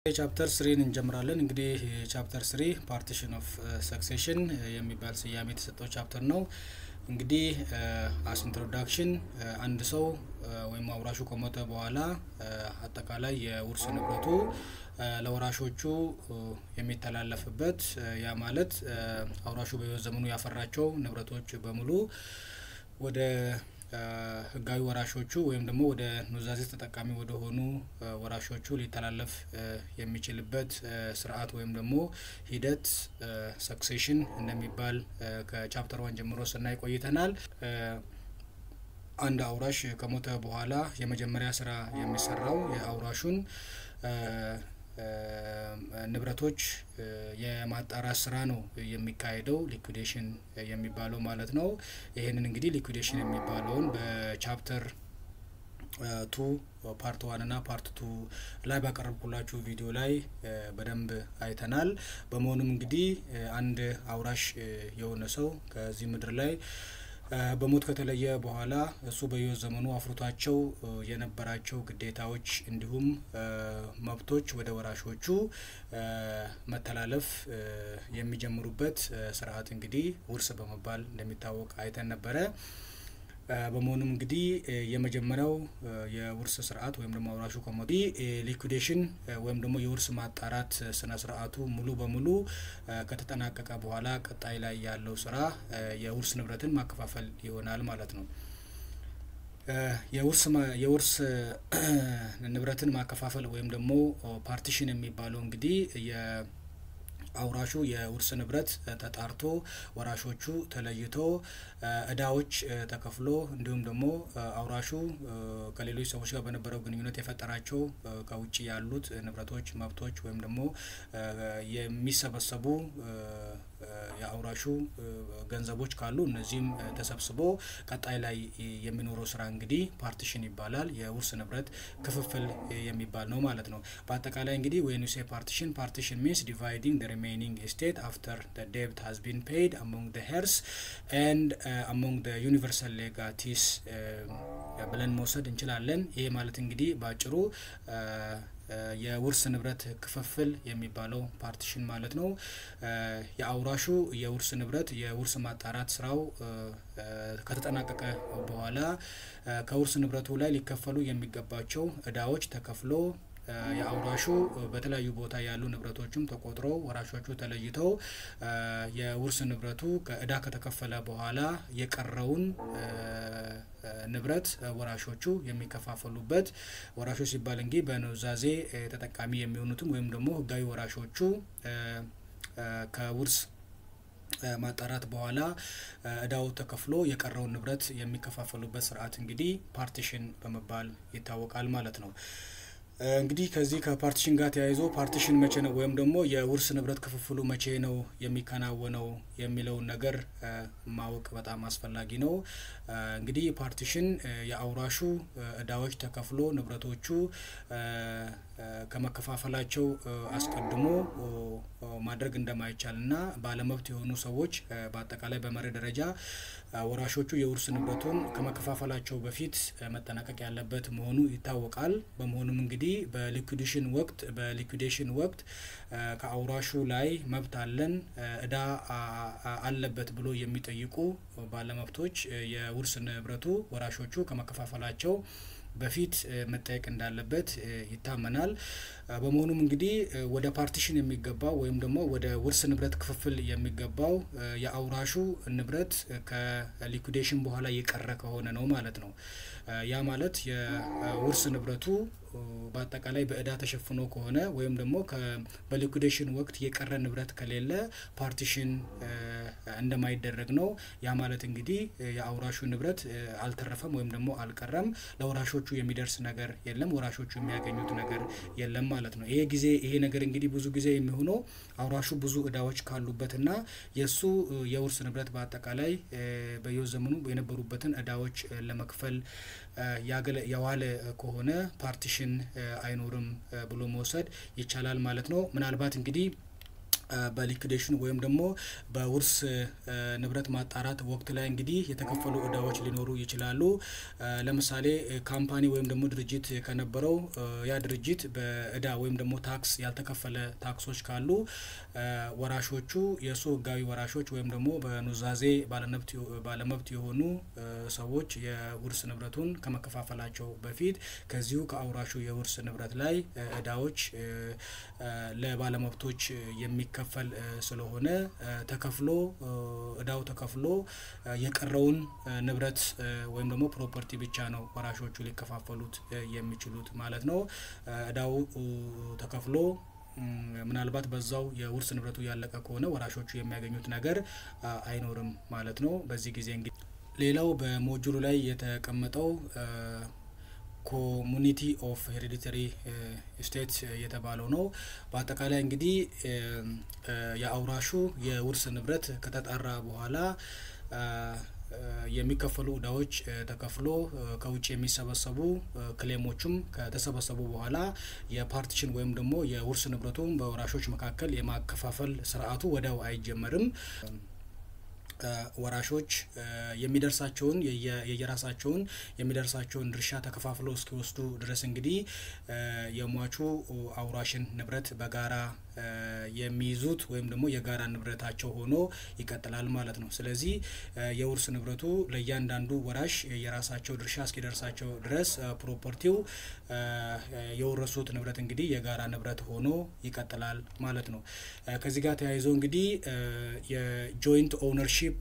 Chapter 3 ን እንጀምራለን። እንግዲህ chapter 3 partition of succession የሚባል ስያሜ የተሰጠው chapter ነው። እንግዲህ as introduction አንድ ሰው ወይም አውራሹ ከሞተ በኋላ አጠቃላይ የውርስ ንብረቱ ለወራሾቹ የሚተላለፍበት፣ ያ ማለት አውራሹ በህይወት ዘመኑ ያፈራቸው ንብረቶች በሙሉ ወደ ህጋዊ ወራሾቹ ወይም ደግሞ ወደ ኑዛዜ ተጠቃሚ ወደ ሆኑ ወራሾቹ ሊተላለፍ የሚችልበት ስርዓት ወይም ደግሞ ሂደት succession እንደሚባል ከ chapter 1 ጀምሮ ስናይ ቆይተናል። አንድ አውራሽ ከሞተ በኋላ የመጀመሪያ ስራ የሚሰራው የአውራሹን ንብረቶች የማጣራት ስራ ነው የሚካሄደው፣ liquidation የሚባለው ማለት ነው። ይሄንን እንግዲህ liquidation የሚባለውን በ chapter 2 part 1 እና part 2 ላይ ባቀረብኩላችሁ ቪዲዮ ላይ በደንብ አይተናል። በመሆኑም እንግዲህ አንድ አውራሽ የሆነ ሰው ከዚህ ምድር ላይ በሞት ከተለየ በኋላ እሱ በህይወት ዘመኑ አፍርቷቸው የነበራቸው ግዴታዎች እንዲሁም መብቶች ወደ ወራሾቹ መተላለፍ የሚጀምሩበት ስርዓት እንግዲህ ውርስ በመባል እንደሚታወቅ አይተን ነበረ። በመሆኑም እንግዲህ የመጀመሪያው የውርስ ስርዓት ወይም ደግሞ አውራሹ ከሞተ liquidation ወይም ደግሞ የውርስ ማጣራት ስነ ስርዓቱ ሙሉ በሙሉ ከተጠናቀቀ በኋላ ቀጣይ ላይ ያለው ስራ የውርስ ንብረትን ማከፋፈል ይሆናል ማለት ነው። የውርስ ንብረትን ማከፋፈል ወይም ደግሞ partition የሚባለው እንግዲህ የአውራሹ የውርስ ንብረት ተጣርቶ፣ ወራሾቹ ተለይቶ፣ እዳዎች ተከፍሎ፣ እንዲሁም ደግሞ አውራሹ ከሌሎች ሰዎች ጋር በነበረው ግንኙነት የፈጠራቸው ከውጭ ያሉት ንብረቶች፣ መብቶች ወይም ደግሞ የሚሰበሰቡ የአውራሹ ገንዘቦች ካሉ እነዚህም ተሰብስቦ ቀጣይ ላይ የሚኖረው ስራ እንግዲህ partition ይባላል። የውርስ ንብረት ክፍፍል የሚባል ነው ማለት ነው። በአጠቃላይ እንግዲህ when you say partition, partition means dividing the remaining estate after the debt has been paid among the heirs and among the universal legatees ብለን መውሰድ እንችላለን። ይሄ ማለት እንግዲህ በአጭሩ የውርስ ንብረት ክፍፍል የሚባለው partition ማለት ነው። የአውራሹ የውርስ ንብረት የውርስ ማጣራት ስራው ከተጠናቀቀ በኋላ ከውርስ ንብረቱ ላይ ሊከፈሉ የሚገባቸው እዳዎች ተከፍሎ፣ የአውራሹ በተለያዩ ቦታ ያሉ ንብረቶችም ተቆጥሮ፣ ወራሾቹ ተለይተው፣ የውርስ ንብረቱ ከእዳ ከተከፈለ በኋላ የቀረውን ንብረት ወራሾቹ የሚከፋፈሉበት፣ ወራሾች ሲባል እንግዲህ በኑዛዜ ተጠቃሚ የሚሆኑትም ወይም ደግሞ ህጋዊ ወራሾቹ ከውርስ ማጣራት በኋላ እዳው ተከፍሎ የቀረውን ንብረት የሚከፋፈሉበት ስርዓት እንግዲህ partition በመባል ይታወቃል ማለት ነው። እንግዲህ ከዚህ ከ partition ጋር ተያይዞ partition መቼ ነው ወይም ደግሞ የውርስ ንብረት ክፍፍሉ መቼ ነው የሚከናወነው የሚለውን ነገር ማወቅ በጣም አስፈላጊ ነው። እንግዲህ partition የአውራሹ እዳዎች ተከፍሎ ንብረቶቹ ከመከፋፈላቸው አስቀድሞ ማድረግ እንደማይቻል እና ባለመብት የሆኑ ሰዎች በአጠቃላይ በመርህ ደረጃ ወራሾቹ የውርስ ንብረቱን ከመከፋፈላቸው በፊት መጠናቀቅ ያለበት መሆኑ ይታወቃል። በመሆኑም እንግዲህ በ liquidation ወቅት ከአውራሹ ላይ መብት አለን፣ እዳ አለበት ብሎ የሚጠይቁ ባለመብቶች የውርስ ንብረቱ ወራሾቹ ከመከፋፈላቸው በፊት መጠየቅ እንዳለበት ይታመናል። በመሆኑም እንግዲህ ወደ partition የሚገባው ወይም ደግሞ ወደ ውርስ ንብረት ክፍፍል የሚገባው የአውራሹ ንብረት ከ liquidation በኋላ የቀረ ከሆነ ነው ማለት ነው። ያ ማለት የውርስ ንብረቱ በአጠቃላይ በእዳ ተሸፍኖ ከሆነ ወይም ደግሞ በ liquidation ወቅት የቀረ ንብረት ከሌለ partition እንደማይደረግ ነው። ያ ማለት እንግዲህ የአውራሹ ንብረት አልተረፈም ወይም ደግሞ አልቀረም፣ ለወራሾቹ የሚደርስ ነገር የለም፣ ወራሾቹ የሚያገኙት ነገር የለም ማለት ነው። ይሄ ጊዜ ይሄ ነገር እንግዲህ ብዙ ጊዜ የሚሆነው አውራሹ ብዙ እዳዎች ካሉበትና የእሱ የውርስ ንብረት በአጠቃላይ በህይወት ዘመኑ የነበሩበትን እዳዎች ለመክፈል የዋለ ከሆነ partition አይኖርም ብሎ መውሰድ ይቻላል ማለት ነው። ምናልባት እንግዲህ በ liquidation ወይም ደግሞ በውርስ ንብረት ማጣራት ወቅት ላይ እንግዲህ የተከፈሉ እዳዎች ሊኖሩ ይችላሉ። ለምሳሌ company ወይም ደግሞ ድርጅት ከነበረው፣ ያ ድርጅት በእዳ ወይም ደግሞ tax ያልተከፈለ tax ኦች ካሉ፣ ወራሾቹ፣ የእሱ ህጋዊ ወራሾች ወይም ደግሞ በኑዛዜ ባለመብት የሆኑ ሰዎች የውርስ ንብረቱን ከመከፋፈላቸው በፊት ከዚሁ ከአውራሹ የውርስ ንብረት ላይ እዳዎች ለባለመብቶች የሚከፈል ስለሆነ ተከፍሎ፣ እዳው ተከፍሎ የቀረውን ንብረት ወይም ደግሞ property ብቻ ነው ወራሾቹ ሊከፋፈሉት የሚችሉት ማለት ነው። እዳው ተከፍሎ ምናልባት በዛው የውርስ ንብረቱ ያለቀ ከሆነ ወራሾቹ የሚያገኙት ነገር አይኖርም ማለት ነው። በዚህ ጊዜ እንግዲህ ሌላው በ module ኡ ላይ የተቀመጠው community of hereditary estate የተባለው ነው። በአጠቃላይ እንግዲህ የአውራሹ የውርስ ንብረት ከተጣራ በኋላ፣ የሚከፈሉ እዳዎች ተከፍሎ፣ ከውጭ የሚሰበሰቡ claim ኦችም ከተሰበሰቡ በኋላ የ partition ወይም ደግሞ የውርስ ንብረቱን በወራሾች መካከል የማከፋፈል ስርዓቱ ወዲያው አይጀመርም። ወራሾች የሚደርሳቸውን የየራሳቸውን የሚደርሳቸውን ድርሻ ተከፋፍለው እስኪወስዱ ድረስ እንግዲህ የሟቹ አውራሽን ንብረት በጋራ የሚይዙት ወይም ደግሞ የጋራ ንብረታቸው ሆኖ ይቀጥላል ማለት ነው። ስለዚህ የውርስ ንብረቱ ለእያንዳንዱ ወራሽ የራሳቸው ድርሻ እስኪደርሳቸው ድረስ property ው፣ የወረሱት ንብረት እንግዲህ የጋራ ንብረት ሆኖ ይቀጥላል ማለት ነው። ከዚህ ጋር ተያይዞ እንግዲህ የ joint ownership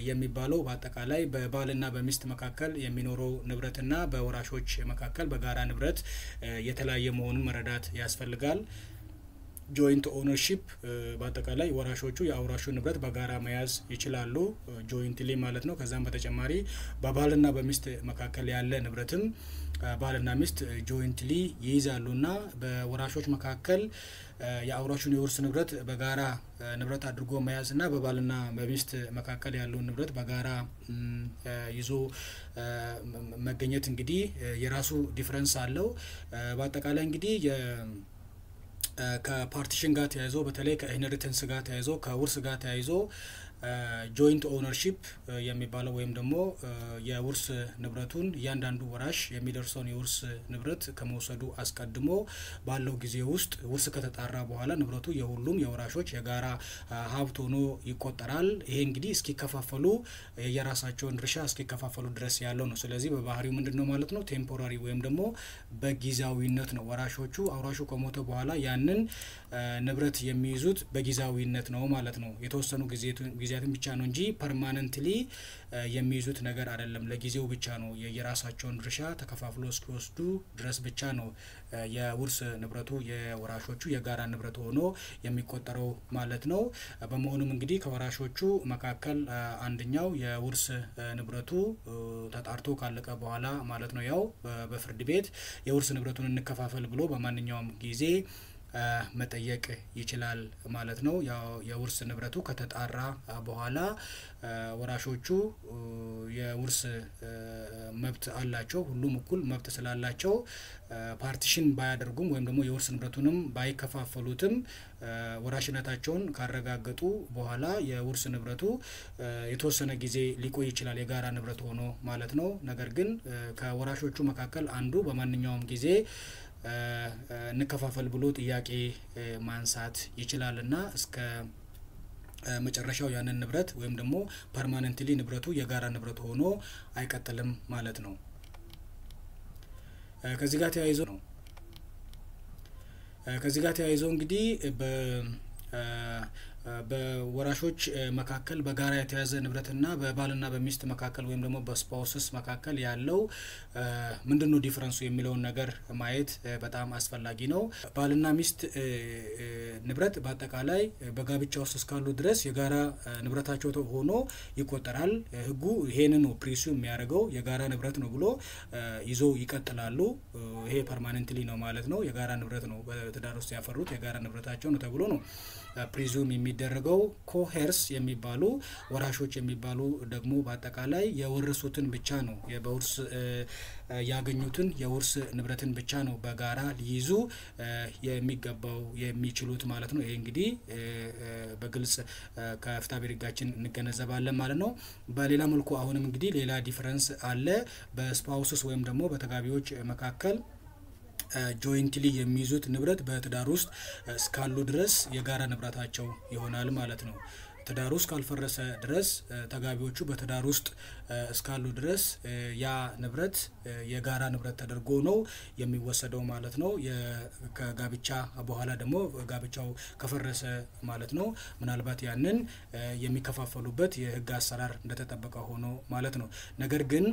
የሚባለው በአጠቃላይ በባልና በሚስት መካከል የሚኖረው ንብረትና በወራሾች መካከል በጋራ ንብረት የተለያየ መሆኑን መረዳት ያስፈልጋል። Joint ownership በአጠቃላይ ወራሾቹ የአውራሹ ንብረት በጋራ መያዝ ይችላሉ፣ jointly ማለት ነው። ከዛም በተጨማሪ በባልና በሚስት መካከል ያለ ንብረትም ባልና ሚስት jointly ይይዛሉና በወራሾች መካከል የአውራሹን የውርስ ንብረት በጋራ ንብረት አድርጎ መያዝ እና በባልና በሚስት መካከል ያለውን ንብረት በጋራ ይዞ መገኘት እንግዲህ የራሱ difference አለው። በአጠቃላይ እንግዲህ ከ partition ጋር ተያይዞ፣ በተለይ ከ inheritance ጋር ተያይዞ፣ ከውርስ ጋር ተያይዞ joint ownership የሚባለው ወይም ደግሞ የውርስ ንብረቱን እያንዳንዱ ወራሽ የሚደርሰውን የውርስ ንብረት ከመውሰዱ አስቀድሞ ባለው ጊዜ ውስጥ ውርስ ከተጣራ በኋላ ንብረቱ የሁሉም የወራሾች የጋራ ሀብት ሆኖ ይቆጠራል። ይሄ እንግዲህ እስኪከፋፈሉ፣ የራሳቸውን ድርሻ እስኪከፋፈሉ ድረስ ያለው ነው። ስለዚህ በባህሪው ምንድን ነው ማለት ነው? Temporary ወይም ደግሞ በጊዜያዊነት ነው። ወራሾቹ አውራሹ ከሞተ በኋላ ያንን ንብረት የሚይዙት በጊዜያዊነት ነው ማለት ነው። የተወሰኑ ጊዜያትን ብቻ ነው እንጂ permanently የሚይዙት ነገር አይደለም። ለጊዜው ብቻ ነው። የየራሳቸውን ድርሻ ተከፋፍሎ እስኪወስዱ ድረስ ብቻ ነው የውርስ ንብረቱ የወራሾቹ የጋራ ንብረት ሆኖ የሚቆጠረው ማለት ነው። በመሆኑም እንግዲህ ከወራሾቹ መካከል አንደኛው የውርስ ንብረቱ ተጣርቶ ካለቀ በኋላ ማለት ነው፣ ያው በፍርድ ቤት፣ የውርስ ንብረቱን እንከፋፈል ብሎ በማንኛውም ጊዜ መጠየቅ ይችላል ማለት ነው። ያው የውርስ ንብረቱ ከተጣራ በኋላ ወራሾቹ የውርስ መብት አላቸው። ሁሉም እኩል መብት ስላላቸው partition ባያደርጉም ወይም ደግሞ የውርስ ንብረቱንም ባይከፋፈሉትም ወራሽነታቸውን ካረጋገጡ በኋላ የውርስ ንብረቱ የተወሰነ ጊዜ ሊቆይ ይችላል የጋራ ንብረት ሆኖ ማለት ነው። ነገር ግን ከወራሾቹ መካከል አንዱ በማንኛውም ጊዜ እንከፋፈል ብሎ ጥያቄ ማንሳት ይችላል እና እስከ መጨረሻው ያንን ንብረት ወይም ደግሞ permanently ንብረቱ የጋራ ንብረት ሆኖ አይቀጥልም ማለት ነው። ከዚህ ጋር ተያይዞ እንግዲህ በወራሾች መካከል በጋራ የተያዘ ንብረትና በባልና በሚስት መካከል ወይም ደግሞ በ spouses መካከል ያለው ምንድነው difference ኡ የሚለውን ነገር ማየት በጣም አስፈላጊ ነው። ባልና ሚስት ንብረት በአጠቃላይ በጋብቻ ውስጥ እስካሉ ድረስ የጋራ ንብረታቸው ሆኖ ይቆጠራል። ሕጉ ይሄንን ነው presume የሚያደርገው፣ የጋራ ንብረት ነው ብሎ ይዞ ይቀጥላሉ። ይሄ permanently ነው ማለት ነው። የጋራ ንብረት ነው፣ በትዳር ውስጥ ያፈሩት የጋራ ንብረታቸው ነው ተብሎ ነው presume የሚደረገው። የሚደረገው። Co-heirs የሚባሉ፣ ወራሾች የሚባሉ ደግሞ በአጠቃላይ የወረሱትን ብቻ ነው፣ በውርስ ያገኙትን የውርስ ንብረትን ብቻ ነው በጋራ ሊይዙ የሚገባው የሚችሉት ማለት ነው። ይሄ እንግዲህ በግልጽ ከፍትሐብሔር ሕጋችን እንገነዘባለን ማለት ነው። በሌላ መልኩ አሁንም እንግዲህ ሌላ difference አለ። በ spouses ወይም ደግሞ በተጋቢዎች መካከል jointly የሚይዙት ንብረት በትዳር ውስጥ እስካሉ ድረስ የጋራ ንብረታቸው ይሆናል ማለት ነው። ትዳሩ እስካልፈረሰ ድረስ፣ ተጋቢዎቹ በትዳር ውስጥ እስካሉ ድረስ ያ ንብረት የጋራ ንብረት ተደርጎ ነው የሚወሰደው ማለት ነው። ከጋብቻ በኋላ ደግሞ ጋብቻው ከፈረሰ ማለት ነው፣ ምናልባት ያንን የሚከፋፈሉበት የህግ አሰራር እንደተጠበቀ ሆኖ ማለት ነው። ነገር ግን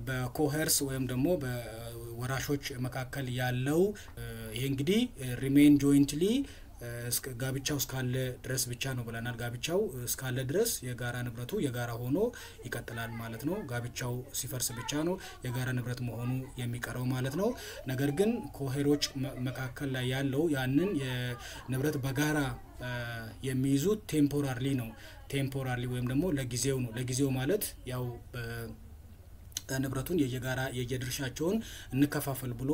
በ co-heirs ወይም ደግሞ በወራሾች መካከል ያለው ይሄ እንግዲህ remain jointly ጋብቻው እስካለ ድረስ ብቻ ነው ብለናል። ጋብቻው እስካለ ድረስ የጋራ ንብረቱ የጋራ ሆኖ ይቀጥላል ማለት ነው። ጋብቻው ሲፈርስ ብቻ ነው የጋራ ንብረት መሆኑ የሚቀረው ማለት ነው። ነገር ግን co-heir ኦች መካከል ላይ ያለው ያንን የንብረት በጋራ የሚይዙት temporarily ነው። Temporarily ወይም ደግሞ ለጊዜው ነው። ለጊዜው ማለት ያው ንብረቱን የየጋራ የየድርሻቸውን እንከፋፈል ብሎ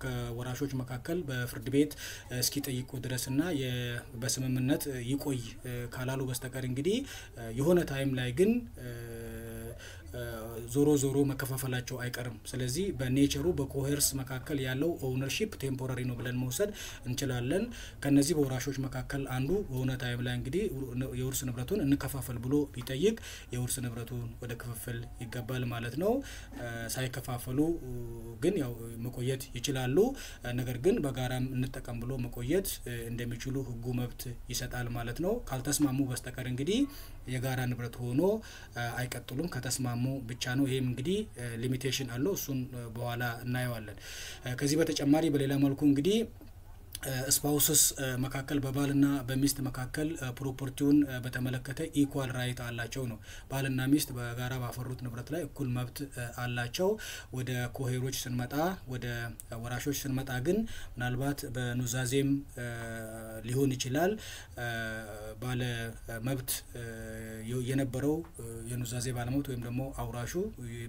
ከወራሾች መካከል በፍርድ ቤት እስኪጠይቁ ድረስ እና በስምምነት ይቆይ ካላሉ በስተቀር እንግዲህ የሆነ time ላይ ግን ዞሮ ዞሮ መከፋፈላቸው አይቀርም። ስለዚህ በ nature ኡ በ co-heirs መካከል ያለው ownership temporary ነው ብለን መውሰድ እንችላለን። ከነዚህ በወራሾች መካከል አንዱ በሆነ time ላይ እንግዲህ የውርስ ንብረቱን እንከፋፈል ብሎ ቢጠይቅ የውርስ ንብረቱን ወደ ክፍፍል ይገባል ማለት ነው። ሳይከፋፈሉ ግን ያው መቆየት ይችላሉ። ነገር ግን በጋራም እንጠቀም ብሎ መቆየት እንደሚችሉ ሕጉ መብት ይሰጣል ማለት ነው። ካልተስማሙ በስተቀር እንግዲህ የጋራ ንብረት ሆኖ አይቀጥሉም። ከተስማሙ ብቻ ነው። ይሄም እንግዲህ limitation አለው። እሱን በኋላ እናየዋለን። ከዚህ በተጨማሪ በሌላ መልኩ እንግዲህ spouses መካከል፣ በባልና በሚስት መካከል property ውን በተመለከተ equal right አላቸው ነው። ባልና ሚስት በጋራ ባፈሩት ንብረት ላይ እኩል መብት አላቸው። ወደ co-heir ኦች ስንመጣ፣ ወደ ወራሾች ስንመጣ ግን ምናልባት በኑዛዜም ሊሆን ይችላል፣ ባለ መብት የነበረው የኑዛዜ ባለመብት ወይም ደግሞ አውራሹ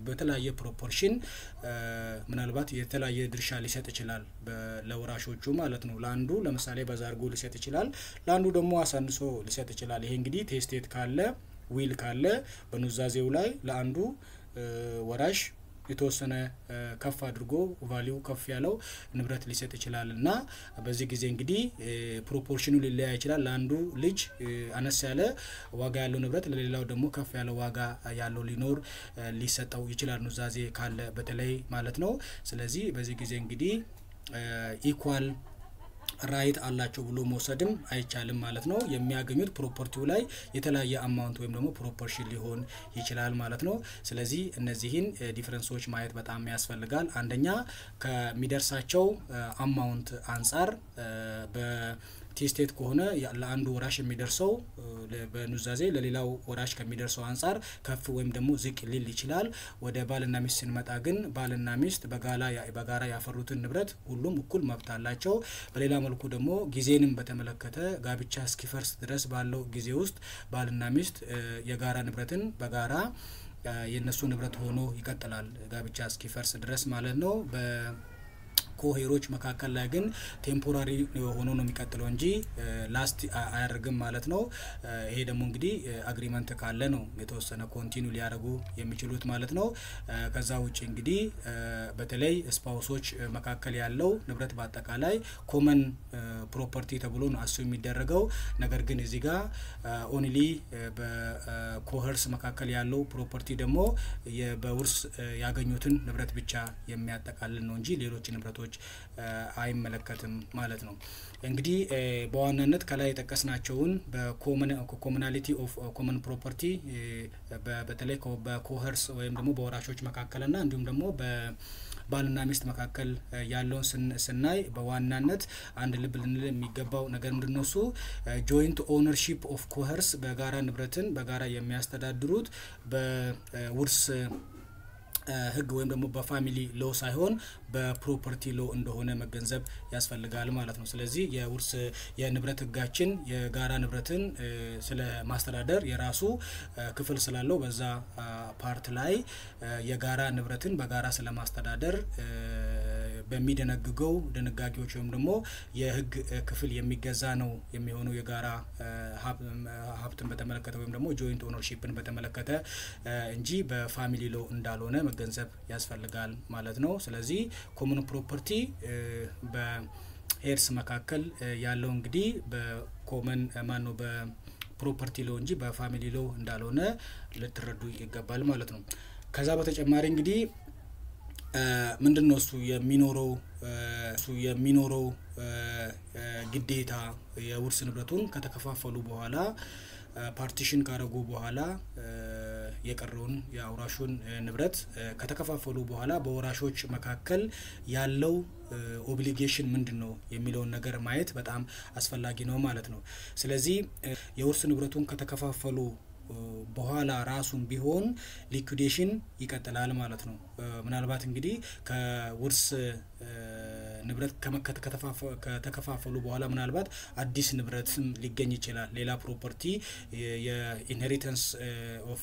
በተለያየ proportion ምናልባት የተለያየ ድርሻ ሊሰጥ ይችላል ለወራሾቹ ማለት ነው። ለአንዱ ለምሳሌ በዛ አድርጎ ሊሰጥ ይችላል፣ ለአንዱ ደግሞ አሳንሶ ሊሰጥ ይችላል። ይሄ እንግዲህ testate ካለ፣ will ካለ በኑዛዜው ላይ ለአንዱ ወራሽ የተወሰነ ከፍ አድርጎ value ከፍ ያለው ንብረት ሊሰጥ ይችላል እና በዚህ ጊዜ እንግዲህ proportion ኑ ሊለያይ ይችላል። ለአንዱ ልጅ አነስ ያለ ዋጋ ያለው ንብረት፣ ለሌላው ደግሞ ከፍ ያለ ዋጋ ያለው ሊኖር ሊሰጠው ይችላል፣ ኑዛዜ ካለ በተለይ ማለት ነው። ስለዚህ በዚህ ጊዜ እንግዲህ equal right አላቸው ብሎ መውሰድም አይቻልም ማለት ነው። የሚያገኙት property ው ላይ የተለያየ amount ወይም ደግሞ proportion ሊሆን ይችላል ማለት ነው። ስለዚህ እነዚህን difference ኦች ማየት በጣም ያስፈልጋል። አንደኛ ከሚደርሳቸው amount አንጻር በ testate ከሆነ ለአንዱ ወራሽ የሚደርሰው በኑዛዜ ለሌላው ወራሽ ከሚደርሰው አንጻር ከፍ ወይም ደግሞ ዝቅ ሊል ይችላል። ወደ ባልና ሚስት ስንመጣ ግን ባልና ሚስት በጋራ ያፈሩትን ንብረት ሁሉም እኩል መብት አላቸው። በሌላ መልኩ ደግሞ ጊዜንም በተመለከተ ጋብቻ እስኪፈርስ ድረስ ባለው ጊዜ ውስጥ ባልና ሚስት የጋራ ንብረትን በጋራ የእነሱ ንብረት ሆኖ ይቀጥላል ጋብቻ እስኪፈርስ ድረስ ማለት ነው። Co-heir ኦች መካከል ላይ ግን temporary ሆኖ ነው የሚቀጥለው እንጂ last አያደርግም ማለት ነው። ይሄ ደግሞ እንግዲህ agreement ካለ ነው የተወሰነ continue ሊያደርጉ የሚችሉት ማለት ነው። ከዛ ውጭ እንግዲህ በተለይ spouse ኦች መካከል ያለው ንብረት በአጠቃላይ common property ተብሎ ነው assume የሚደረገው። ነገር ግን እዚህ ጋር only በ co-heirs መካከል ያለው property ደግሞ በውርስ ያገኙትን ንብረት ብቻ የሚያጠቃልል ነው እንጂ ሌሎች ንብረቶች አይመለከትም ማለት ነው። እንግዲህ በዋናነት ከላይ የጠቀስናቸውን በ commonality of common property በተለይ በ co-heirs ወይም ደግሞ በወራሾች መካከልና እንዲሁም ደግሞ በባልና ሚስት መካከል ያለውን ስናይ በዋናነት አንድ ልብ ልንል የሚገባው ነገር ምንድን ነው? እሱ joint ownership of co-heirs በጋራ ንብረትን በጋራ የሚያስተዳድሩት በውርስ ህግ ወይም ደግሞ በ family law ሳይሆን በ property law እንደሆነ መገንዘብ ያስፈልጋል ማለት ነው። ስለዚህ የውርስ የንብረት ህጋችን የጋራ ንብረትን ስለ ማስተዳደር የራሱ ክፍል ስላለው፣ በዛ part ላይ የጋራ ንብረትን በጋራ ስለማስተዳደር በሚደነግገው ድንጋጌዎች ወይም ደግሞ የህግ ክፍል የሚገዛ ነው የሚሆነው የጋራ ሀብትን በተመለከተ ወይም ደግሞ joint ownership ን በተመለከተ እንጂ በ family law እንዳልሆነ መገንዘብ ያስፈልጋል ማለት ነው። ስለዚህ common property በ heirs መካከል ያለው እንግዲህ በ common ማን ነው በ property law እንጂ በ family law እንዳልሆነ ልትረዱ ይገባል ማለት ነው። ከዛ በተጨማሪ እንግዲህ ምንድን ነው እሱ የሚኖረው ግዴታ? የውርስ ንብረቱን ከተከፋፈሉ በኋላ፣ partition ካረጉ በኋላ፣ የቀረውን የአውራሹን ንብረት ከተከፋፈሉ በኋላ በወራሾች መካከል ያለው obligation ምንድን ነው የሚለውን ነገር ማየት በጣም አስፈላጊ ነው ማለት ነው። ስለዚህ የውርስ ንብረቱን ከተከፋፈሉ በኋላ ራሱን ቢሆን liquidation ይቀጥላል ማለት ነው። ምናልባት እንግዲህ ከውርስ ንብረት ከተከፋፈሉ በኋላ ምናልባት አዲስ ንብረትም ሊገኝ ይችላል። ሌላ property የ inheritance of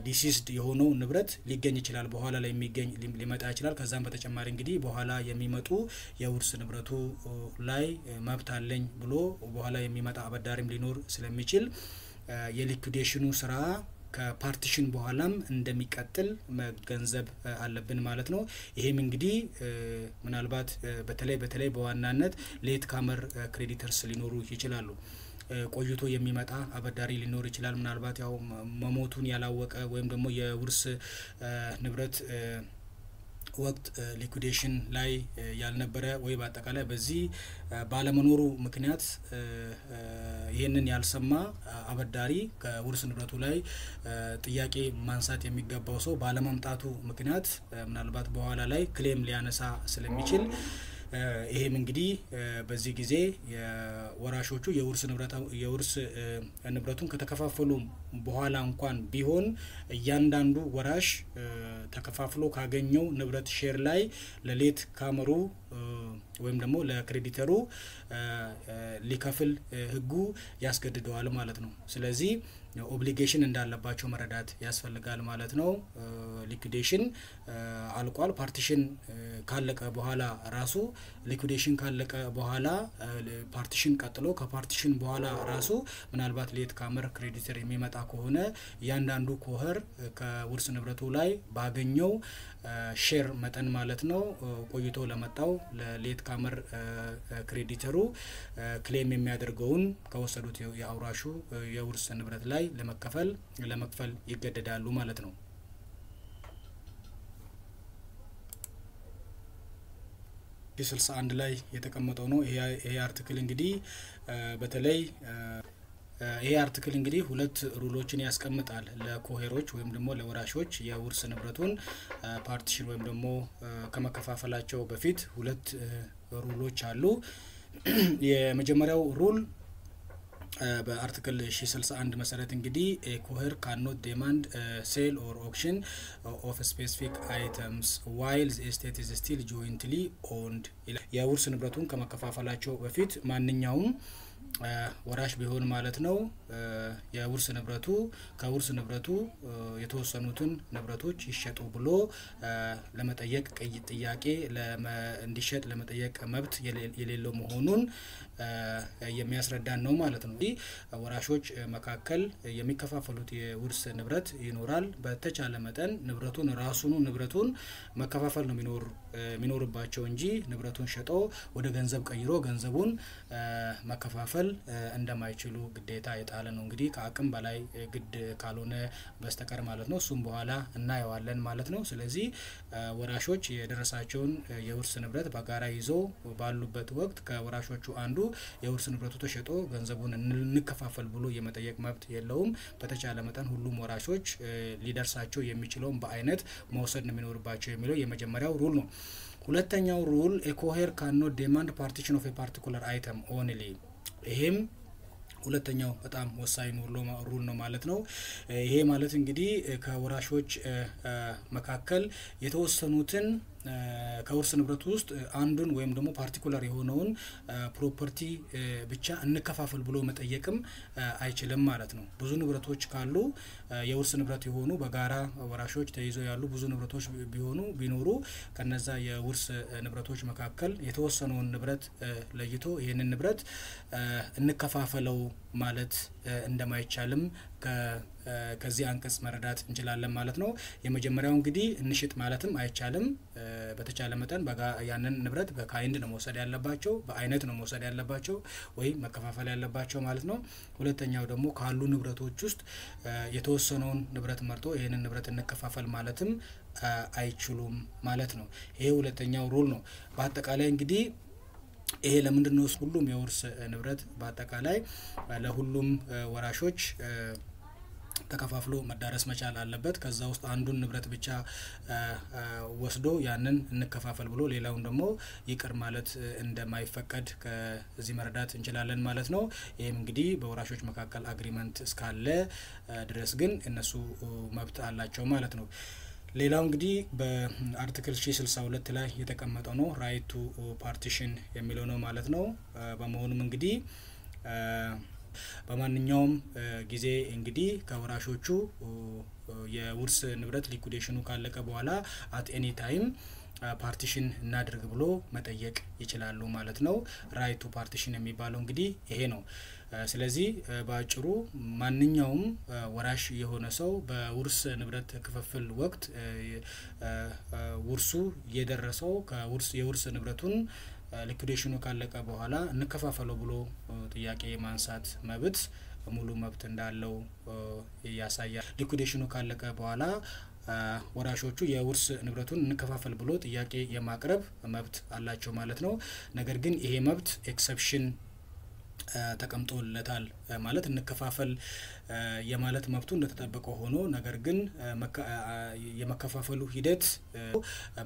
deceased የሆነው ንብረት ሊገኝ ይችላል። በኋላ ላይ የሚገኝ ሊመጣ ይችላል። ከዛም በተጨማሪ እንግዲህ በኋላ የሚመጡ የውርስ ንብረቱ ላይ መብት አለኝ ብሎ በኋላ የሚመጣ አበዳሪም ሊኖር ስለሚችል የ liquidation ኑ ስራ ከ partition በኋላም እንደሚቀጥል መገንዘብ አለብን ማለት ነው። ይሄም እንግዲህ ምናልባት በተለይ በዋናነት late comer creditors ሊኖሩ ይችላሉ። ቆይቶ የሚመጣ አበዳሪ ሊኖር ይችላል። ምናልባት ያው መሞቱን ያላወቀ ወይም ደግሞ የውርስ ንብረት ወቅት liquidation ላይ ያልነበረ ወይ በአጠቃላይ በዚህ ባለመኖሩ ምክንያት ይህንን ያልሰማ አበዳሪ፣ ከውርስ ንብረቱ ላይ ጥያቄ ማንሳት የሚገባው ሰው ባለመምጣቱ ምክንያት ምናልባት በኋላ ላይ claim ሊያነሳ ስለሚችል፣ ይሄም እንግዲህ በዚህ ጊዜ የወራሾቹ የውርስ ንብረቱን ከተከፋፈሉ በኋላ እንኳን ቢሆን እያንዳንዱ ወራሽ ተከፋፍሎ ካገኘው ንብረት share ላይ ለ late comer ኡ ወይም ደግሞ ለ creditor ኡ ሊከፍል ህጉ ያስገድደዋል ማለት ነው። ስለዚህ obligation እንዳለባቸው መረዳት ያስፈልጋል ማለት ነው። Liquidation አልቋል። Partition ካለቀ በኋላ ራሱ፣ liquidation ካለቀ በኋላ partition ቀጥሎ ከ partition በኋላ ራሱ ምናልባት late comer creditor የሚመጣ ከሆነ እያንዳንዱ co-heir ከውርስ ንብረቱ ላይ ባገኘው share መጠን ማለት ነው ቆይቶ ለመጣው ለ late comer creditor ኡ claim የሚያደርገውን ከወሰዱት የአውራሹ የውርስ ንብረት ላይ ለመክፈል ይገደዳሉ ማለት ነው። 61 ላይ የተቀመጠው ነው። ይሄ article እንግዲህ በተለይ ይሄ article እንግዲህ ሁለት rule ኦችን ያስቀምጣል ለ co-heir ኦች ወይም ደግሞ ለወራሾች። የውርስ ንብረቱን partition ወይም ደግሞ ከመከፋፈላቸው በፊት ሁለት rule ኦች አሉ። የመጀመሪያው rule በ article 1061 መሰረት እንግዲህ ኮሄር ካኖት ዴማንድ ሴል ኦር ኦክሽን ኦፍ ስፔሲፊክ አይተምስ ዋይል ስቴት ኢዝ ስቲል ጆይንትሊ ኦንድ። የውርስ ንብረቱን ከመከፋፈላቸው በፊት ማንኛውም ወራሽ ቢሆን ማለት ነው የውርስ ንብረቱ ከውርስ ንብረቱ የተወሰኑትን ንብረቶች ይሸጡ ብሎ ለመጠየቅ፣ ጥያቄ እንዲሸጥ ለመጠየቅ መብት የሌለው መሆኑን የሚያስረዳን ነው ማለት ነው። ወራሾች መካከል የሚከፋፈሉት የውርስ ንብረት ይኖራል። በተቻለ መጠን ንብረቱን ራሱኑ ንብረቱን መከፋፈል ነው የሚኖርባቸው እንጂ ንብረቱን ሸጦ ወደ ገንዘብ ቀይሮ ገንዘቡን መከፋፈል እንደማይችሉ ግዴታ የጣለ ነው። እንግዲህ ከአቅም በላይ ግድ ካልሆነ በስተቀር ማለት ነው። እሱም በኋላ እናየዋለን ማለት ነው። ስለዚህ ወራሾች የደረሳቸውን የውርስ ንብረት በጋራ ይዘው ባሉበት ወቅት ከወራሾቹ አንዱ የውርስ ንብረቱ ተሸጦ ገንዘቡን እንከፋፈል ብሎ የመጠየቅ መብት የለውም። በተቻለ መጠን ሁሉም ወራሾች ሊደርሳቸው የሚችለውን በአይነት መውሰድ ነው የሚኖርባቸው የሚለው የመጀመሪያው rule ነው። ሁለተኛው ሩል ኤ ኮሄር ካኖት ዴማንድ ፓርቲሽን ኦፍ ፓርቲኩለር አይተም ኦንሊ። ይሄም ሁለተኛው በጣም ወሳኝ rule ነው ማለት ነው። ይሄ ማለት እንግዲህ ከወራሾች መካከል የተወሰኑትን ከውርስ ንብረት ውስጥ አንዱን ወይም ደግሞ particular የሆነውን property ብቻ እንከፋፈል ብሎ መጠየቅም አይችልም ማለት ነው። ብዙ ንብረቶች ካሉ፣ የውርስ ንብረት የሆኑ፣ በጋራ ወራሾች ተይዘው ያሉ ብዙ ንብረቶች ቢሆኑ ቢኖሩ፣ ከነዛ የውርስ ንብረቶች መካከል የተወሰነውን ንብረት ለይቶ ይህንን ንብረት እንከፋፈለው ማለት እንደማይቻልም ከዚህ አንቀጽ መረዳት እንችላለን ማለት ነው። የመጀመሪያው እንግዲህ እንሽጥ ማለትም አይቻልም። በተቻለ መጠን ያንን ንብረት በ kind ነው መውሰድ ያለባቸው፣ በአይነት ነው መውሰድ ያለባቸው ወይም መከፋፈል ያለባቸው ማለት ነው። ሁለተኛው ደግሞ ካሉ ንብረቶች ውስጥ የተወሰነውን ንብረት መርጦ ይህንን ንብረት እንከፋፈል ማለትም አይችሉም ማለት ነው። ይሄ ሁለተኛው rule ነው። በአጠቃላይ እንግዲህ ይሄ ለምንድን ነው? ሁሉም የውርስ ንብረት በአጠቃላይ ለሁሉም ወራሾች ተከፋፍሎ መዳረስ መቻል አለበት። ከዛ ውስጥ አንዱን ንብረት ብቻ ወስዶ ያንን እንከፋፈል ብሎ ሌላውን ደግሞ ይቅር ማለት እንደማይፈቀድ ከዚህ መረዳት እንችላለን ማለት ነው። ይህም እንግዲህ በወራሾች መካከል agreement እስካለ ድረስ ግን እነሱ መብት አላቸው ማለት ነው። ሌላው እንግዲህ በ article 1062 ላይ የተቀመጠው ነው፣ right to partition የሚለው ነው ማለት ነው። በመሆኑም እንግዲህ በማንኛውም ጊዜ እንግዲህ ከወራሾቹ የውርስ ንብረት liquidation ኑ ካለቀ በኋላ at any time partition እናድርግ ብሎ መጠየቅ ይችላሉ ማለት ነው። Right to partition የሚባለው እንግዲህ ይሄ ነው። ስለዚህ በአጭሩ ማንኛውም ወራሽ የሆነ ሰው በውርስ ንብረት ክፍፍል ወቅት ውርሱ የደረሰው ከውርስ የውርስ ንብረቱን liquidation ኑ ካለቀ በኋላ እንከፋፈለው ብሎ ጥያቄ የማንሳት መብት፣ ሙሉ መብት እንዳለው ያሳያል። Liquidation ኑ ካለቀ በኋላ ወራሾቹ የውርስ ንብረቱን እንከፋፈል ብሎ ጥያቄ የማቅረብ መብት አላቸው ማለት ነው። ነገር ግን ይሄ መብት exception ተቀምጦለታል። ማለት እንከፋፈል የማለት መብቱ እንደተጠበቀ ሆኖ ነገር ግን የመከፋፈሉ ሂደት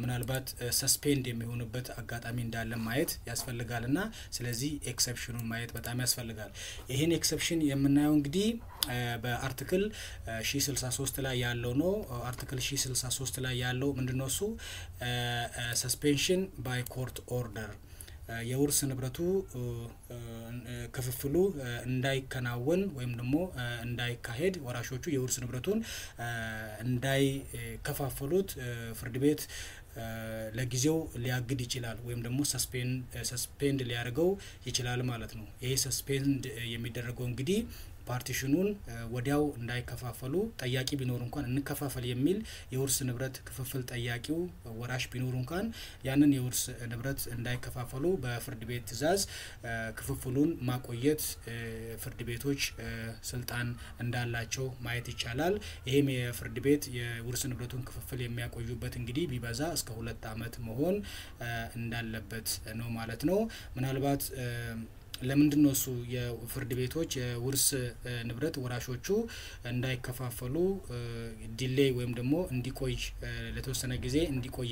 ምናልባት suspend የሚሆንበት አጋጣሚ እንዳለ ማየት ያስፈልጋል እና ስለዚህ exception ኑን ማየት በጣም ያስፈልጋል። ይህን exception የምናየው እንግዲህ በ article 1063 ላይ ያለው ነው። Article 1063 ላይ ያለው ምንድነው? እሱ suspension by court order፣ የውርስ ንብረቱ ክፍፍሉ እንዳይከናወን ወይም ደግሞ እንዳይካሄድ፣ ወራሾቹ የውርስ ንብረቱን እንዳይከፋፈሉት ፍርድ ቤት ለጊዜው ሊያግድ ይችላል ወይም ደግሞ suspend ሊያደርገው ይችላል ማለት ነው። ይሄ suspend የሚደረገው እንግዲህ partition ኑን ወዲያው እንዳይከፋፈሉ ጠያቂ ቢኖር እንኳን፣ እንከፋፈል የሚል የውርስ ንብረት ክፍፍል ጠያቂው ወራሽ ቢኖር እንኳን፣ ያንን የውርስ ንብረት እንዳይከፋፈሉ በፍርድ ቤት ትዕዛዝ ክፍፍሉን ማቆየት ፍርድ ቤቶች ስልጣን እንዳላቸው ማየት ይቻላል። ይሄም የፍርድ ቤት የውርስ ንብረቱን ክፍፍል የሚያቆዩበት እንግዲህ ቢበዛ እስከ 2 ዓመት መሆን እንዳለበት ነው ማለት ነው። ምናልባት ለምንድን ነው እሱ የፍርድ ቤቶች የውርስ ንብረት ወራሾቹ እንዳይከፋፈሉ delay ወይም ደግሞ እንዲቆይ፣ ለተወሰነ ጊዜ እንዲቆይ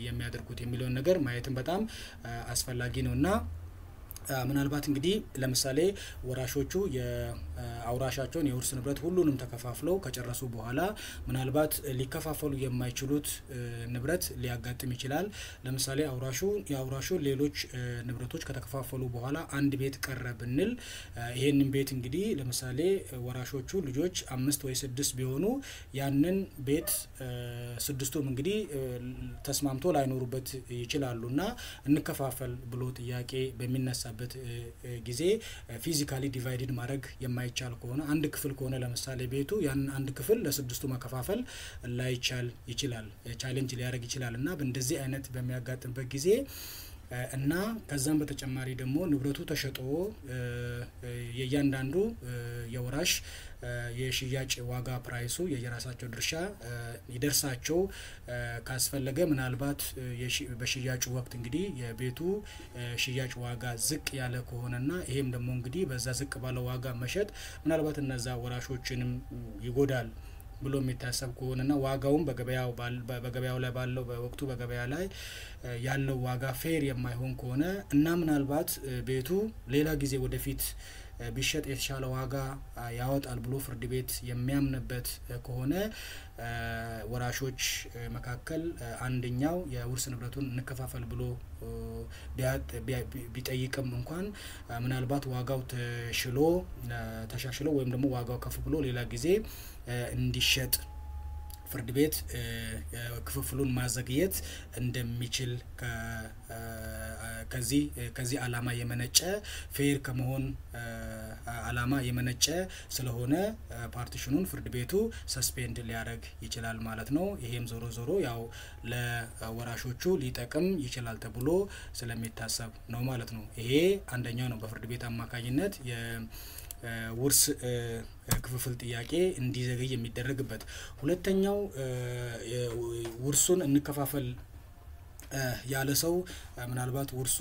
የሚያደርጉት የሚለውን ነገር ማየትም በጣም አስፈላጊ ነው። እና ምናልባት እንግዲህ ለምሳሌ ወራሾቹ የአውራሻቸውን የውርስ ንብረት ሁሉንም ተከፋፍለው ከጨረሱ በኋላ ምናልባት ሊከፋፈሉ የማይችሉት ንብረት ሊያጋጥም ይችላል። ለምሳሌ አውራሹ የአውራሹ ሌሎች ንብረቶች ከተከፋፈሉ በኋላ አንድ ቤት ቀረ ብንል፣ ይሄንን ቤት እንግዲህ ለምሳሌ ወራሾቹ ልጆች አምስት ወይ ስድስት ቢሆኑ ያንን ቤት ስድስቱም እንግዲህ ተስማምቶ ላይኖሩበት ይችላሉ። እና እንከፋፈል ብሎ ጥያቄ በሚነሳበት ጊዜ physically divided ማድረግ የማይቻል ከሆነ፣ አንድ ክፍል ከሆነ ለምሳሌ ቤቱ፣ ያንን አንድ ክፍል ለስድስቱ መከፋፈል ላይቻል ይችላል፣ challenge ሊያደርግ ይችላል። እና በእንደዚህ አይነት በሚያጋጥምበት ጊዜ እና ከዛም በተጨማሪ ደግሞ ንብረቱ ተሸጦ የእያንዳንዱ የወራሽ የሽያጭ ዋጋ price ኡ የየራሳቸው ድርሻ ይደርሳቸው ካስፈለገ፣ ምናልባት በሽያጩ ወቅት እንግዲህ የቤቱ ሽያጭ ዋጋ ዝቅ ያለ ከሆነና ይሄም ደግሞ እንግዲህ በዛ ዝቅ ባለ ዋጋ መሸጥ ምናልባት እነዛ ወራሾችንም ይጎዳል ብሎ የሚታሰብ ከሆነና ዋጋውም በገበያው ላይ ባለው፣ በወቅቱ በገበያ ላይ ያለው ዋጋ fair የማይሆን ከሆነ እና ምናልባት ቤቱ ሌላ ጊዜ ወደፊት ቢሸጥ የተሻለ ዋጋ ያወጣል ብሎ ፍርድ ቤት የሚያምንበት ከሆነ፣ ወራሾች መካከል አንደኛው የውርስ ንብረቱን እንከፋፈል ብሎ ቢጠይቅም እንኳን ምናልባት ዋጋው ተሽሎ ተሻሽሎ ወይም ደግሞ ዋጋው ከፍ ብሎ ሌላ ጊዜ እንዲሸጥ ፍርድ ቤት ክፍፍሉን ማዘግየት እንደሚችል ከዚህ ዓላማ የመነጨ፣ fair ከመሆን ዓላማ የመነጨ ስለሆነ partition ኑን ፍርድ ቤቱ suspend ሊያደርግ ይችላል ማለት ነው። ይሄም ዞሮ ዞሮ ያው ለወራሾቹ ሊጠቅም ይችላል ተብሎ ስለሚታሰብ ነው ማለት ነው። ይሄ አንደኛው ነው በፍርድ ቤት አማካኝነት የውርስ ክፍፍል ጥያቄ እንዲዘገይ የሚደረግበት። ሁለተኛው ውርሱን እንከፋፈል ያለ ሰው ምናልባት ውርሱ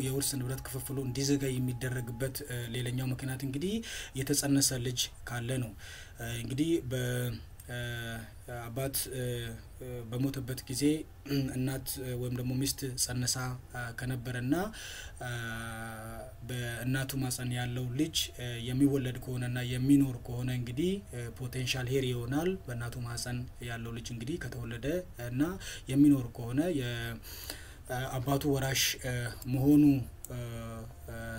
የውርስ ንብረት ክፍፍሉ እንዲዘገይ የሚደረግበት ሌላኛው ምክንያት እንግዲህ የተጸነሰ ልጅ ካለ ነው። እንግዲህ በአባት በሞተበት ጊዜ እናት ወይም ደግሞ ሚስት ጸንሳ ከነበረና በእናቱ ማህፀን ያለው ልጅ የሚወለድ ከሆነና የሚኖር ከሆነ እንግዲህ potential heir ይሆናል። በእናቱ ማህፀን ያለው ልጅ እንግዲህ ከተወለደ እና የሚኖር ከሆነ የአባቱ ወራሽ መሆኑ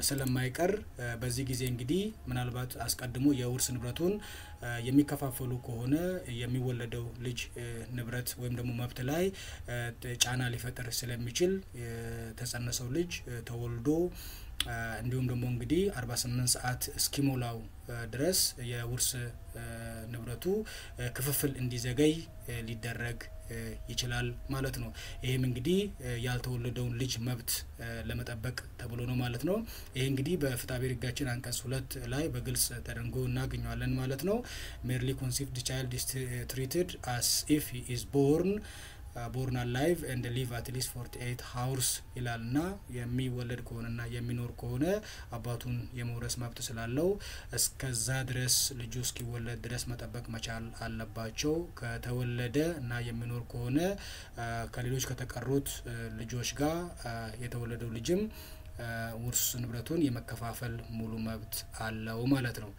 ስለማይቀር፣ በዚህ ጊዜ እንግዲህ ምናልባት አስቀድሞ የውርስ ንብረቱን የሚከፋፈሉ ከሆነ የሚወለደው ልጅ ንብረት ወይም ደግሞ መብት ላይ ጫና ሊፈጥር ስለሚችል፣ የተጸነሰው ልጅ ተወልዶ እንዲሁም ደግሞ እንግዲህ 48 ሰዓት እስኪሞላው ድረስ የውርስ ንብረቱ ክፍፍል እንዲዘገይ ሊደረግ ይችላል ማለት ነው። ይሄም እንግዲህ ያልተወለደውን ልጅ መብት ለመጠበቅ ተብሎ ነው ማለት ነው። ይሄ እንግዲህ በፍትሐብሔር ሕጋችን አንቀጽ 2 ላይ በግልጽ ተደንግጎ እናገኘዋለን ማለት ነው። Merely conceived child is treated as if he is born alive and live at least 48 hours ይላል። እና የሚወለድ ከሆነና የሚኖር ከሆነ አባቱን የመውረስ መብት ስላለው እስከዛ ድረስ፣ ልጁ እስኪወለድ ድረስ መጠበቅ መቻል አለባቸው። ከተወለደ እና የሚኖር ከሆነ ከሌሎች ከተቀሩት ልጆች ጋር የተወለደው ልጅም ውርስ ንብረቱን የመከፋፈል ሙሉ መብት አለው ማለት ነው።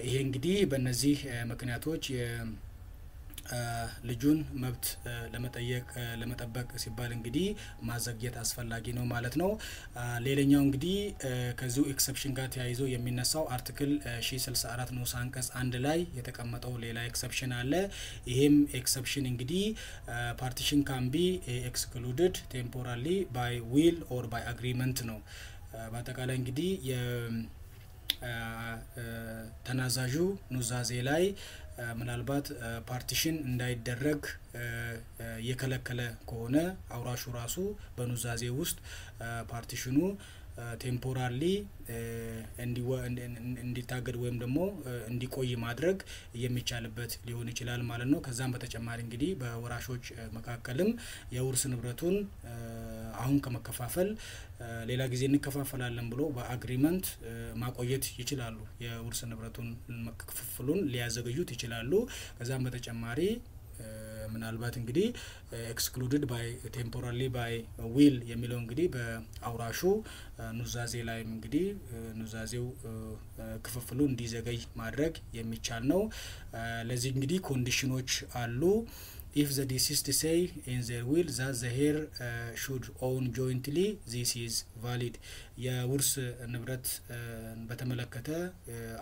ይሄ እንግዲህ በእነዚህ ምክንያቶች ልጁን መብት ለመጠየቅ ለመጠበቅ ሲባል እንግዲህ ማዘግየት አስፈላጊ ነው ማለት ነው። ሌላኛው እንግዲህ ከዚሁ exception ጋር ተያይዞ የሚነሳው article 1064 ንዑስ አንቀጽ 1 ላይ የተቀመጠው ሌላ exception አለ። ይሄም exception እንግዲህ partition can be excluded temporarily by will or by agreement ነው። በአጠቃላይ እንግዲህ ተናዛዡ ኑዛዜ ላይ ምናልባት partition እንዳይደረግ የከለከለ ከሆነ፣ አውራሹ ራሱ በኑዛዜ ውስጥ partition ኑ temporarily እንዲታገድ ወይም ደግሞ እንዲቆይ ማድረግ የሚቻልበት ሊሆን ይችላል ማለት ነው። ከዛም በተጨማሪ እንግዲህ በወራሾች መካከልም የውርስ ንብረቱን አሁን ከመከፋፈል ሌላ ጊዜ እንከፋፈላለን ብሎ በ agreement ማቆየት ይችላሉ። የውርስ ንብረቱን ክፍፍሉን ሊያዘገዩት ይችላሉ። ከዛም በተጨማሪ ምናልባት እንግዲህ excluded by temporarily by will የሚለው እንግዲህ በአውራሹ ኑዛዜ ላይም እንግዲህ ኑዛዜው ክፍፍሉ እንዲዘገይ ማድረግ የሚቻል ነው። ለዚህ እንግዲህ condition ኖች አሉ። If the deceased say in their will that the heir should own jointly, this is valid። የውርስ ንብረት በተመለከተ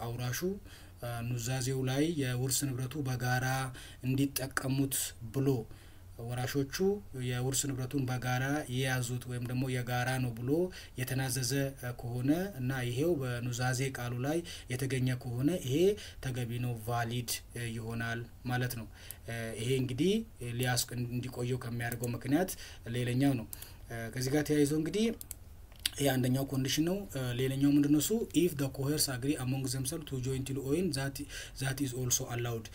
አውራሹ ኑዛዜው ላይ የውርስ ንብረቱ በጋራ እንዲጠቀሙት ብሎ፣ ወራሾቹ የውርስ ንብረቱን በጋራ የያዙት ወይም ደግሞ የጋራ ነው ብሎ የተናዘዘ ከሆነ እና ይሄው በኑዛዜ ቃሉ ላይ የተገኘ ከሆነ ይሄ ተገቢ ነው፣ valid ይሆናል ማለት ነው። ይሄ እንግዲህ ሊያስ እንዲቆየው ከሚያደርገው ምክንያት ሌላኛው ነው። ከዚህ ጋር ተያይዞ እንግዲህ ይሄ አንደኛው condition ነው። ሌላኛው ምንድነው እሱ? If the co-heirs agree among themselves to jointly own, that is also allowed።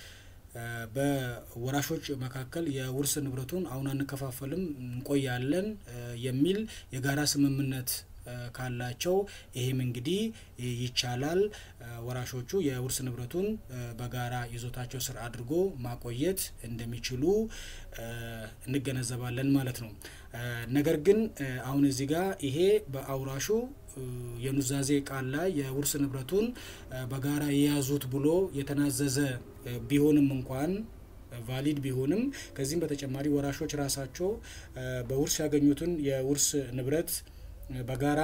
በወራሾች መካከል የውርስ ንብረቱን አሁን አንከፋፈልም፣ እንቆያለን የሚል የጋራ ስምምነት ካላቸው ይሄም እንግዲህ ይቻላል። ወራሾቹ የውርስ ንብረቱን በጋራ ይዞታቸው ስር አድርጎ ማቆየት እንደሚችሉ እንገነዘባለን ማለት ነው። ነገር ግን አሁን እዚህ ጋር ይሄ በአውራሹ የኑዛዜ ቃል ላይ የውርስ ንብረቱን በጋራ የያዙት ብሎ የተናዘዘ ቢሆንም እንኳን፣ valid ቢሆንም፣ ከዚህም በተጨማሪ ወራሾች ራሳቸው በውርስ ያገኙትን የውርስ ንብረት በጋራ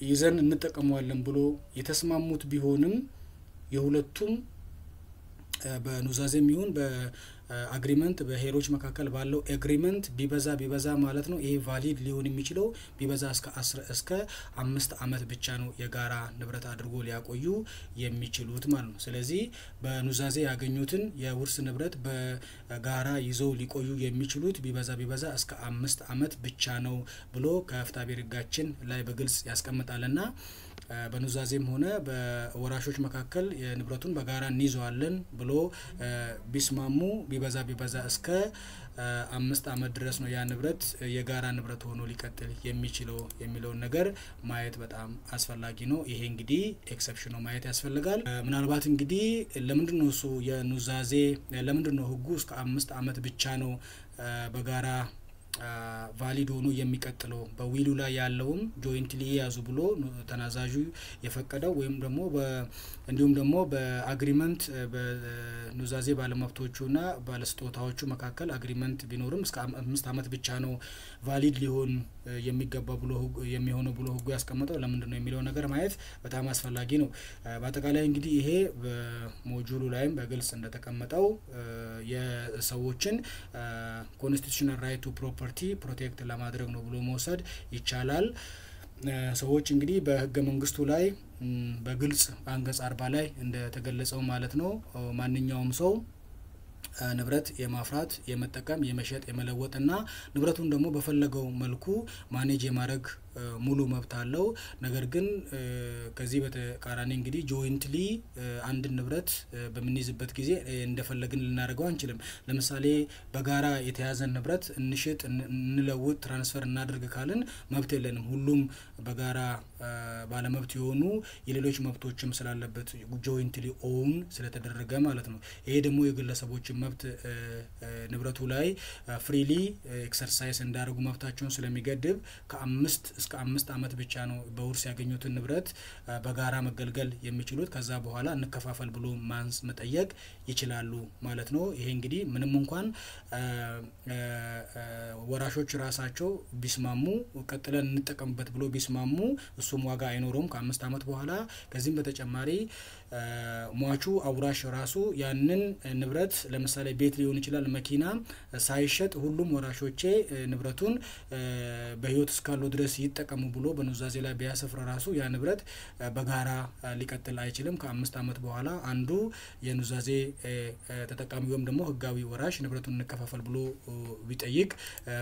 ይዘን እንጠቀመዋለን ብሎ የተስማሙት ቢሆንም፣ የሁለቱም በኑዛዜም ይሁን በ agreement፣ በ heir ኦች መካከል ባለው agreement ቢበዛ ቢበዛ ማለት ነው፣ ይሄ valid ሊሆን የሚችለው ቢበዛ እስከ 5 ዓመት ብቻ ነው የጋራ ንብረት አድርጎ ሊያቆዩ የሚችሉት ማለት ነው። ስለዚህ በኑዛዜ ያገኙትን የውርስ ንብረት በጋራ ይዘው ሊቆዩ የሚችሉት ቢበዛ ቢበዛ እስከ 5 ዓመት ብቻ ነው ብሎ ከፍትሐብሔር ሕጋችን ላይ በግልጽ ያስቀምጣልና፣ በኑዛዜም ሆነ በወራሾች መካከል የንብረቱን በጋራ እንይዘዋለን ብሎ ቢስማሙ ቢበዛ ቢበዛ እስከ 5 ዓመት ድረስ ነው ያ ንብረት የጋራ ንብረት ሆኖ ሊቀጥል የሚችለው የሚለውን ነገር ማየት በጣም አስፈላጊ ነው። ይሄ እንግዲህ exception ኑ ማየት ያስፈልጋል። ምናልባት እንግዲህ ለምንድን ነው እሱ የኑዛዜ፣ ለምንድን ነው ህጉ እስከ 5 ዓመት ብቻ ነው በጋራ valid ሆኖ የሚቀጥለው፣ በ will ኡ ላይ ያለውም jointly የያዙ ብሎ ተናዛዡ የፈቀደው ወይም ደግሞ እንዲሁም ደግሞ በ agreement በኑዛዜ ባለመብቶቹና ባለስጦታዎቹ መካከል agreement ቢኖርም እስከ 5 ዓመት ብቻ ነው valid ሊሆን የሚገባው ብሎ የሚሆነው ብሎ ህጉ ያስቀመጠው ለምንድን ነው የሚለው ነገር ማየት በጣም አስፈላጊ ነው። በአጠቃላይ እንግዲህ ይሄ በ module ኡ ላይም በግልጽ እንደተቀመጠው የሰዎችን constitutional right to property protect ለማድረግ ነው ብሎ መውሰድ ይቻላል። ሰዎች እንግዲህ በህገ መንግስቱ ላይ በግልጽ በአንቀጽ 40 ላይ እንደተገለጸው ማለት ነው፣ ማንኛውም ሰው ንብረት የማፍራት፣ የመጠቀም፣ የመሸጥ፣ የመለወጥና ንብረቱን ደግሞ በፈለገው መልኩ manage የማድረግ ሙሉ መብት አለው። ነገር ግን ከዚህ በተቃራኒ እንግዲህ jointly አንድን ንብረት በምንይዝበት ጊዜ እንደፈለግን ልናደርገው አንችልም። ለምሳሌ በጋራ የተያዘን ንብረት እንሽጥ፣ እንለውጥ፣ transfer እናድርግ ካልን መብት የለንም። ሁሉም በጋራ ባለመብት የሆኑ የሌሎች መብቶችም ስላለበት፣ jointly own ስለተደረገ ማለት ነው። ይሄ ደግሞ የግለሰቦችን መብት ንብረቱ ላይ freely exercise እንዳያደርጉ መብታቸውን ስለሚገድብ ከ5 እስከ 5 ዓመት ብቻ ነው በውርስ ያገኙትን ንብረት በጋራ መገልገል የሚችሉት። ከዛ በኋላ እንከፋፈል ብሎ ማንስ መጠየቅ ይችላሉ ማለት ነው። ይሄ እንግዲህ ምንም እንኳን ወራሾች ራሳቸው ቢስማሙ፣ ቀጥለን እንጠቀምበት ብሎ ቢስማሙ እሱም ዋጋ አይኖረውም ከ5 ዓመት በኋላ። ከዚህም በተጨማሪ ሟቹ አውራሽ ራሱ ያንን ንብረት፣ ለምሳሌ ቤት ሊሆን ይችላል፣ መኪና፣ ሳይሸጥ ሁሉም ወራሾቼ ንብረቱን በህይወት እስካሉ ድረስ ይጠቀሙ ብሎ በኑዛዜ ላይ ቢያሰፍር ራሱ ያ ንብረት በጋራ ሊቀጥል አይችልም። ከ5 ዓመት በኋላ አንዱ የኑዛዜ ተጠቃሚ ወይም ደግሞ ህጋዊ ወራሽ ንብረቱን እንከፋፈል ብሎ ቢጠይቅ፣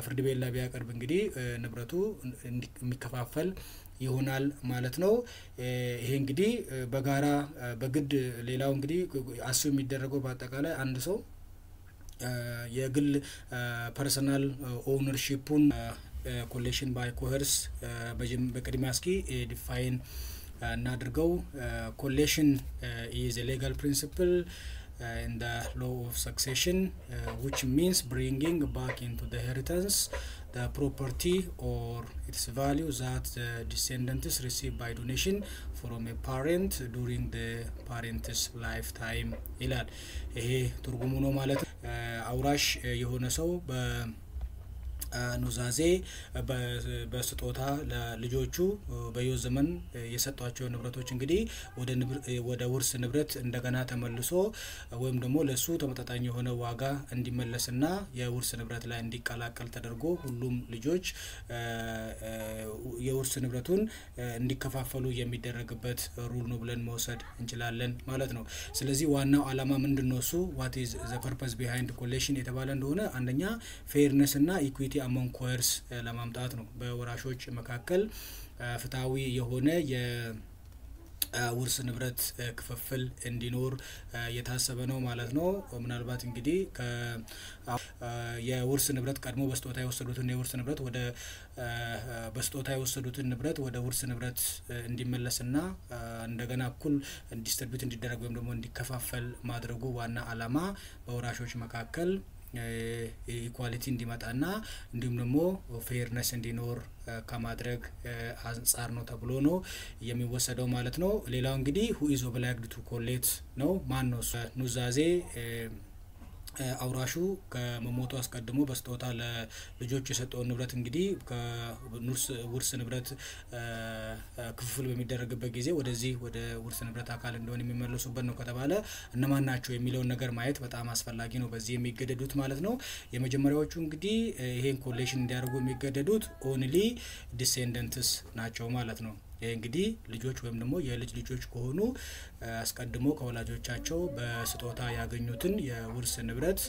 ፍርድ ቤት ላይ ቢያቀርብ እንግዲህ ንብረቱ የሚከፋፈል ይሆናል ማለት ነው። ይሄ እንግዲህ በጋራ በግድ፣ ሌላው እንግዲህ assume የሚደረገው በአጠቃላይ አንድ ሰው የግል personal ownership ኡን collation by coheirs በቅድሚያ እስኪ define እናድርገው። Collation is legal principle in the law of succession which means bringing back into the inheritance the property or its value that the descendants receive by donation from a parent during the parent's lifetime ይላል። ይሄ ትርጉሙ ነው ማለት ነው። አውራሽ የሆነ ሰው በኑዛዜ፣ በስጦታ ለልጆቹ በሕይወት ዘመን የሰጧቸው ንብረቶች እንግዲህ ወደ ውርስ ንብረት እንደገና ተመልሶ ወይም ደግሞ ለሱ ተመጣጣኝ የሆነ ዋጋ እንዲመለስና የውርስ ንብረት ላይ እንዲቀላቀል ተደርጎ ሁሉም ልጆች የውርስ ንብረቱን እንዲከፋፈሉ የሚደረግበት rule ነው ብለን መውሰድ እንችላለን ማለት ነው። ስለዚህ ዋናው ዓላማ ምንድን ነው? እሱ what is the purpose behind collation የተባለ እንደሆነ፣ አንደኛ fairness እና equity among coheirs ለማምጣት ነው። በወራሾች መካከል ፍትሐዊ የሆነ የውርስ ንብረት ክፍፍል እንዲኖር የታሰበ ነው ማለት ነው። ምናልባት እንግዲህ የውርስ ንብረት ቀድሞ በስጦታ የወሰዱትን የውርስ ንብረት ወደ በስጦታ የወሰዱትን ንብረት ወደ ውርስ ንብረት እንዲመለስና እንደገና እኩል distribute እንዲደረግ ወይም ደግሞ እንዲከፋፈል ማድረጉ ዋና ዓላማ በወራሾች መካከል Equality እንዲመጣና እንዲሁም ደግሞ fairness እንዲኖር ከማድረግ አንጻር ነው ተብሎ ነው የሚወሰደው ማለት ነው። ሌላው እንግዲህ who is obliged to collate ነው። ማን ነው ኑዛዜ አውራሹ ከመሞቱ አስቀድሞ በስጦታ ለልጆቹ የሰጠውን ንብረት እንግዲህ ከውርስ ንብረት ክፍፍል በሚደረግበት ጊዜ ወደዚህ ወደ ውርስ ንብረት አካል እንደሆነ የሚመለሱበት ነው ከተባለ እነማን ናቸው የሚለውን ነገር ማየት በጣም አስፈላጊ ነው። በዚህ የሚገደዱት ማለት ነው። የመጀመሪያዎቹ እንግዲህ ይሄን collation እንዲያደርጉ የሚገደዱት only descendants ናቸው ማለት ነው። ይህ እንግዲህ ልጆች ወይም ደግሞ የልጅ ልጆች ከሆኑ አስቀድሞ ከወላጆቻቸው በስጦታ ያገኙትን የውርስ ንብረት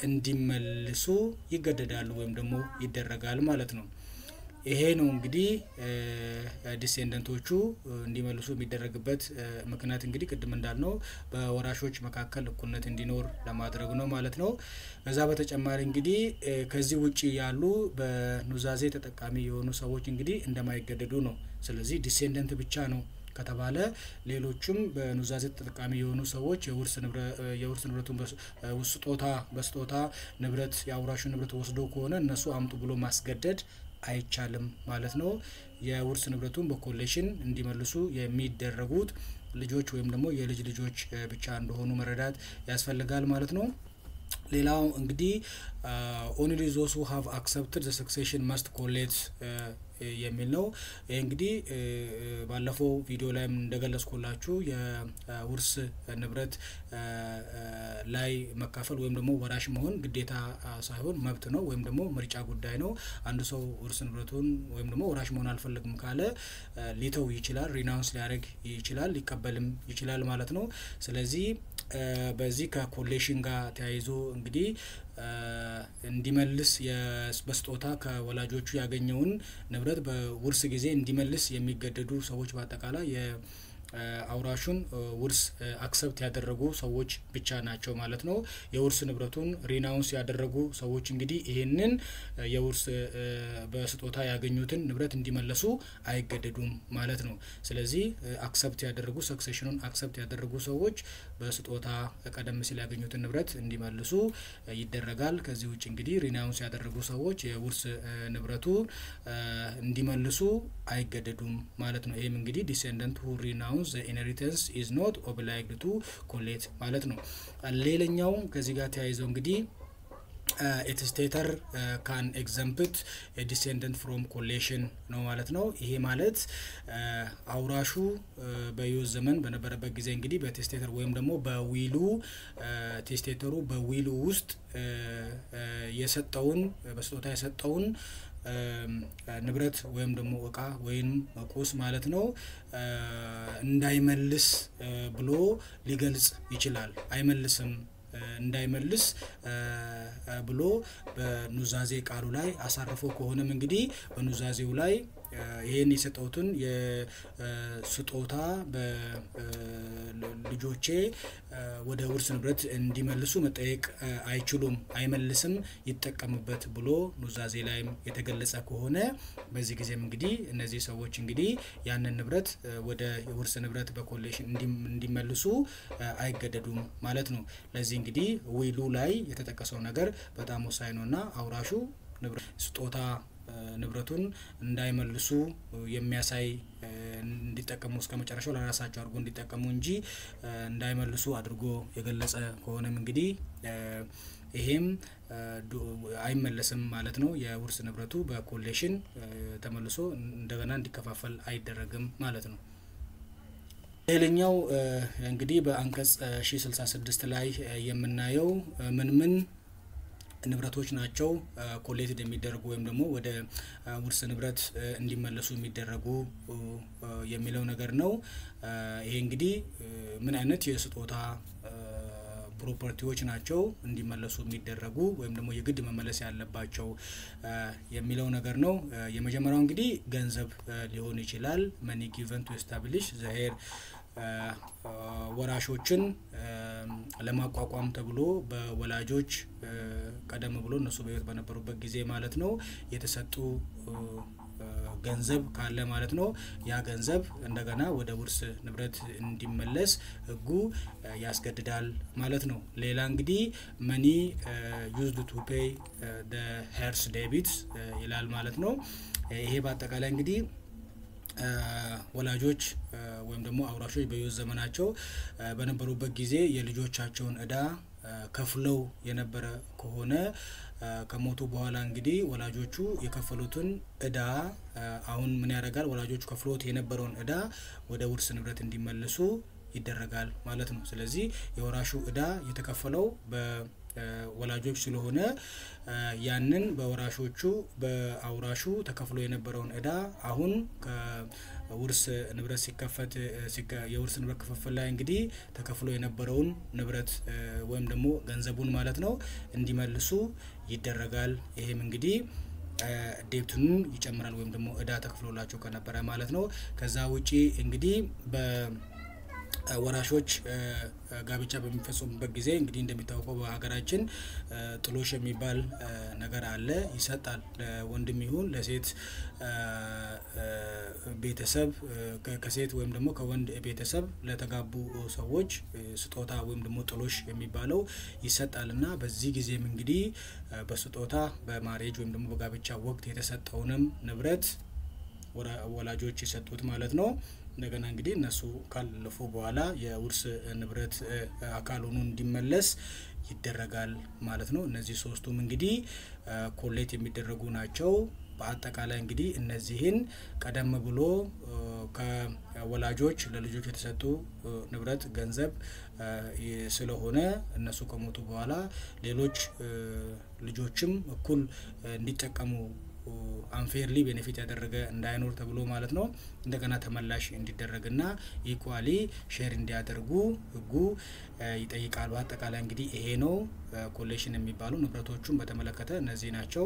እንዲመልሱ ይገደዳሉ ወይም ደግሞ ይደረጋል ማለት ነው። ይሄ ነው እንግዲህ descendant ኦቹ እንዲመልሱ የሚደረግበት ምክንያት እንግዲህ ቅድም እንዳልነው በወራሾች መካከል እኩልነት እንዲኖር ለማድረግ ነው ማለት ነው። ከዛ በተጨማሪ እንግዲህ ከዚህ ውጪ ያሉ በኑዛዜ ተጠቃሚ የሆኑ ሰዎች እንግዲህ እንደማይገደዱ ነው። ስለዚህ descendant ብቻ ነው ከተባለ ሌሎቹም በኑዛዜ ተጠቃሚ የሆኑ ሰዎች የውርስ ንብረቱን ስጦታ በስጦታ ንብረት የአውራሹ ንብረት ወስዶ ከሆነ እነሱ አምጡ ብሎ ማስገደድ አይቻልም ማለት ነው። የውርስ ንብረቱን በ collation እንዲመልሱ የሚደረጉት ልጆች ወይም ደግሞ የልጅ ልጆች ብቻ እንደሆኑ መረዳት ያስፈልጋል ማለት ነው። ሌላው እንግዲህ only those who have accepted the succession must collate የሚል ነው። ይህ እንግዲህ ባለፈው ቪዲዮ ላይም እንደገለጽኩላችሁ የውርስ ንብረት ላይ መካፈል ወይም ደግሞ ወራሽ መሆን ግዴታ ሳይሆን መብት ነው ወይም ደግሞ ምርጫ ጉዳይ ነው። አንድ ሰው ውርስ ንብረቱን ወይም ደግሞ ወራሽ መሆን አልፈልግም ካለ ሊተው ይችላል፣ renounce ሊያደርግ ይችላል፣ ሊቀበልም ይችላል ማለት ነው። ስለዚህ በዚህ ከ collation ጋር ተያይዞ እንግዲህ እንዲመልስ በስጦታ ከወላጆቹ ያገኘውን ንብረት በውርስ ጊዜ እንዲመልስ የሚገደዱ ሰዎች በአጠቃላይ የአውራሹን ውርስ accept ያደረጉ ሰዎች ብቻ ናቸው ማለት ነው። የውርስ ንብረቱን renounce ያደረጉ ሰዎች እንግዲህ ይህንን የውርስ በስጦታ ያገኙትን ንብረት እንዲመለሱ አይገደዱም ማለት ነው። ስለዚህ accept ያደረጉ succession ኑን accept ያደረጉ ሰዎች በስጦታ ቀደም ሲል ያገኙትን ንብረት እንዲመልሱ ይደረጋል። ከዚህ ውጭ እንግዲህ renounce ያደረጉ ሰዎች የውርስ ንብረቱ እንዲመልሱ አይገደዱም ማለት ነው። ይህም እንግዲህ descendant who renounce the inheritance is not obliged to collate ማለት ነው። ሌላኛው ከዚህ ጋር ተያይዘው እንግዲህ testator can exempt descendant from collation ነው ማለት ነው። ይሄ ማለት አውራሹ በሕይወት ዘመን በነበረበት ጊዜ እንግዲህ በ testator ወይም ደግሞ በ will ኡ testator ኡ በ will ኡ ውስጥ የሰጠውን በስጦታ የሰጠውን ንብረት ወይም ደግሞ እቃ ወይም ቁስ ማለት ነው እንዳይመልስ ብሎ ሊገልጽ ይችላል። አይመልስም እንዳይመልስ ብሎ በኑዛዜ ቃሉ ላይ አሳርፎ ከሆነም እንግዲህ በኑዛዜው ላይ ይሄን የሰጠሁትን የስጦታ በልጆቼ ወደ ውርስ ንብረት እንዲመልሱ መጠየቅ አይችሉም፣ አይመልስም፣ ይጠቀሙበት ብሎ ኑዛዜ ላይም የተገለጸ ከሆነ በዚህ ጊዜም እንግዲህ እነዚህ ሰዎች እንግዲህ ያንን ንብረት ወደ የውርስ ንብረት በ collation እንዲመልሱ አይገደዱም ማለት ነው። ለዚህ እንግዲህ will ኡ ላይ የተጠቀሰው ነገር በጣም ወሳኝ ነው እና አውራሹ ስጦታ ንብረቱን እንዳይመልሱ የሚያሳይ እንዲጠቀሙ እስከ መጨረሻው ለራሳቸው አድርጎ እንዲጠቀሙ እንጂ እንዳይመልሱ አድርጎ የገለጸ ከሆነም እንግዲህ ይሄም አይመለስም ማለት ነው። የውርስ ንብረቱ በ collation ተመልሶ እንደገና እንዲከፋፈል አይደረግም ማለት ነው። ሌላኛው እንግዲህ በአንቀጽ 1066 ላይ የምናየው ምን ምን ንብረቶች ናቸው collated የሚደረጉ ወይም ደግሞ ወደ ውርስ ንብረት እንዲመለሱ የሚደረጉ የሚለው ነገር ነው። ይሄ እንግዲህ ምን አይነት የስጦታ property ዎች ናቸው እንዲመለሱ የሚደረጉ ወይም ደግሞ የግድ መመለስ ያለባቸው የሚለው ነገር ነው። የመጀመሪያው እንግዲህ ገንዘብ ሊሆን ይችላል። Money given to establish the heir ወራሾችን ለማቋቋም ተብሎ በወላጆች ቀደም ብሎ እነሱ በሕይወት በነበሩበት ጊዜ ማለት ነው የተሰጡ ገንዘብ ካለ ማለት ነው፣ ያ ገንዘብ እንደገና ወደ ውርስ ንብረት እንዲመለስ ህጉ ያስገድዳል ማለት ነው። ሌላ እንግዲህ money used to pay heirs debit ይላል ማለት ነው። ይሄ በአጠቃላይ እንግዲህ ወላጆች ወይም ደግሞ አውራሾች በህይወት ዘመናቸው በነበሩበት ጊዜ የልጆቻቸውን እዳ ከፍለው የነበረ ከሆነ፣ ከሞቱ በኋላ እንግዲህ ወላጆቹ የከፈሉትን እዳ አሁን ምን ያደርጋል? ወላጆቹ ከፍሎት የነበረውን እዳ ወደ ውርስ ንብረት እንዲመልሱ ይደረጋል ማለት ነው። ስለዚህ የወራሹ እዳ የተከፈለው በወላጆች ስለሆነ፣ ያንን በወራሾቹ በአውራሹ ተከፍሎ የነበረውን እዳ አሁን ከውርስ ንብረት ሲከፈት፣ የውርስ ንብረት ክፍፍል ላይ እንግዲህ ተከፍሎ የነበረውን ንብረት ወይም ደግሞ ገንዘቡን ማለት ነው እንዲመልሱ ይደረጋል። ይሄም እንግዲህ debt ኡን ይጨምራል ወይም ደግሞ እዳ ተከፍሎላቸው ከነበረ ማለት ነው። ከዛ ውጪ እንግዲህ በ ወራሾች ጋብቻ በሚፈጽሙበት ጊዜ እንግዲህ እንደሚታወቀው በሀገራችን ጥሎሽ የሚባል ነገር አለ፣ ይሰጣል። ለወንድም ይሁን ለሴት ቤተሰብ፣ ከሴት ወይም ደግሞ ከወንድ ቤተሰብ ለተጋቡ ሰዎች ስጦታ ወይም ደግሞ ጥሎሽ የሚባለው ይሰጣል። እና በዚህ ጊዜም እንግዲህ በስጦታ በ marriage ወይም ደግሞ በጋብቻ ወቅት የተሰጠውንም ንብረት፣ ወላጆች የሰጡት ማለት ነው፣ እንደገና እንግዲህ እነሱ ካለፉ በኋላ የውርስ ንብረት አካል ሆኖ እንዲመለስ ይደረጋል ማለት ነው። እነዚህ ሶስቱም እንግዲህ collate የሚደረጉ ናቸው። በአጠቃላይ እንግዲህ እነዚህን ቀደም ብሎ ከወላጆች ለልጆች የተሰጡ ንብረት ገንዘብ ስለሆነ፣ እነሱ ከሞቱ በኋላ ሌሎች ልጆችም እኩል እንዲጠቀሙ፣ unfairly benefit ያደረገ እንዳይኖር ተብሎ ማለት ነው፣ እንደገና ተመላሽ እንዲደረግና equally share እንዲያደርጉ ህጉ ይጠይቃል። በአጠቃላይ እንግዲህ ይሄ ነው collation የሚባሉ ንብረቶቹን በተመለከተ እነዚህ ናቸው።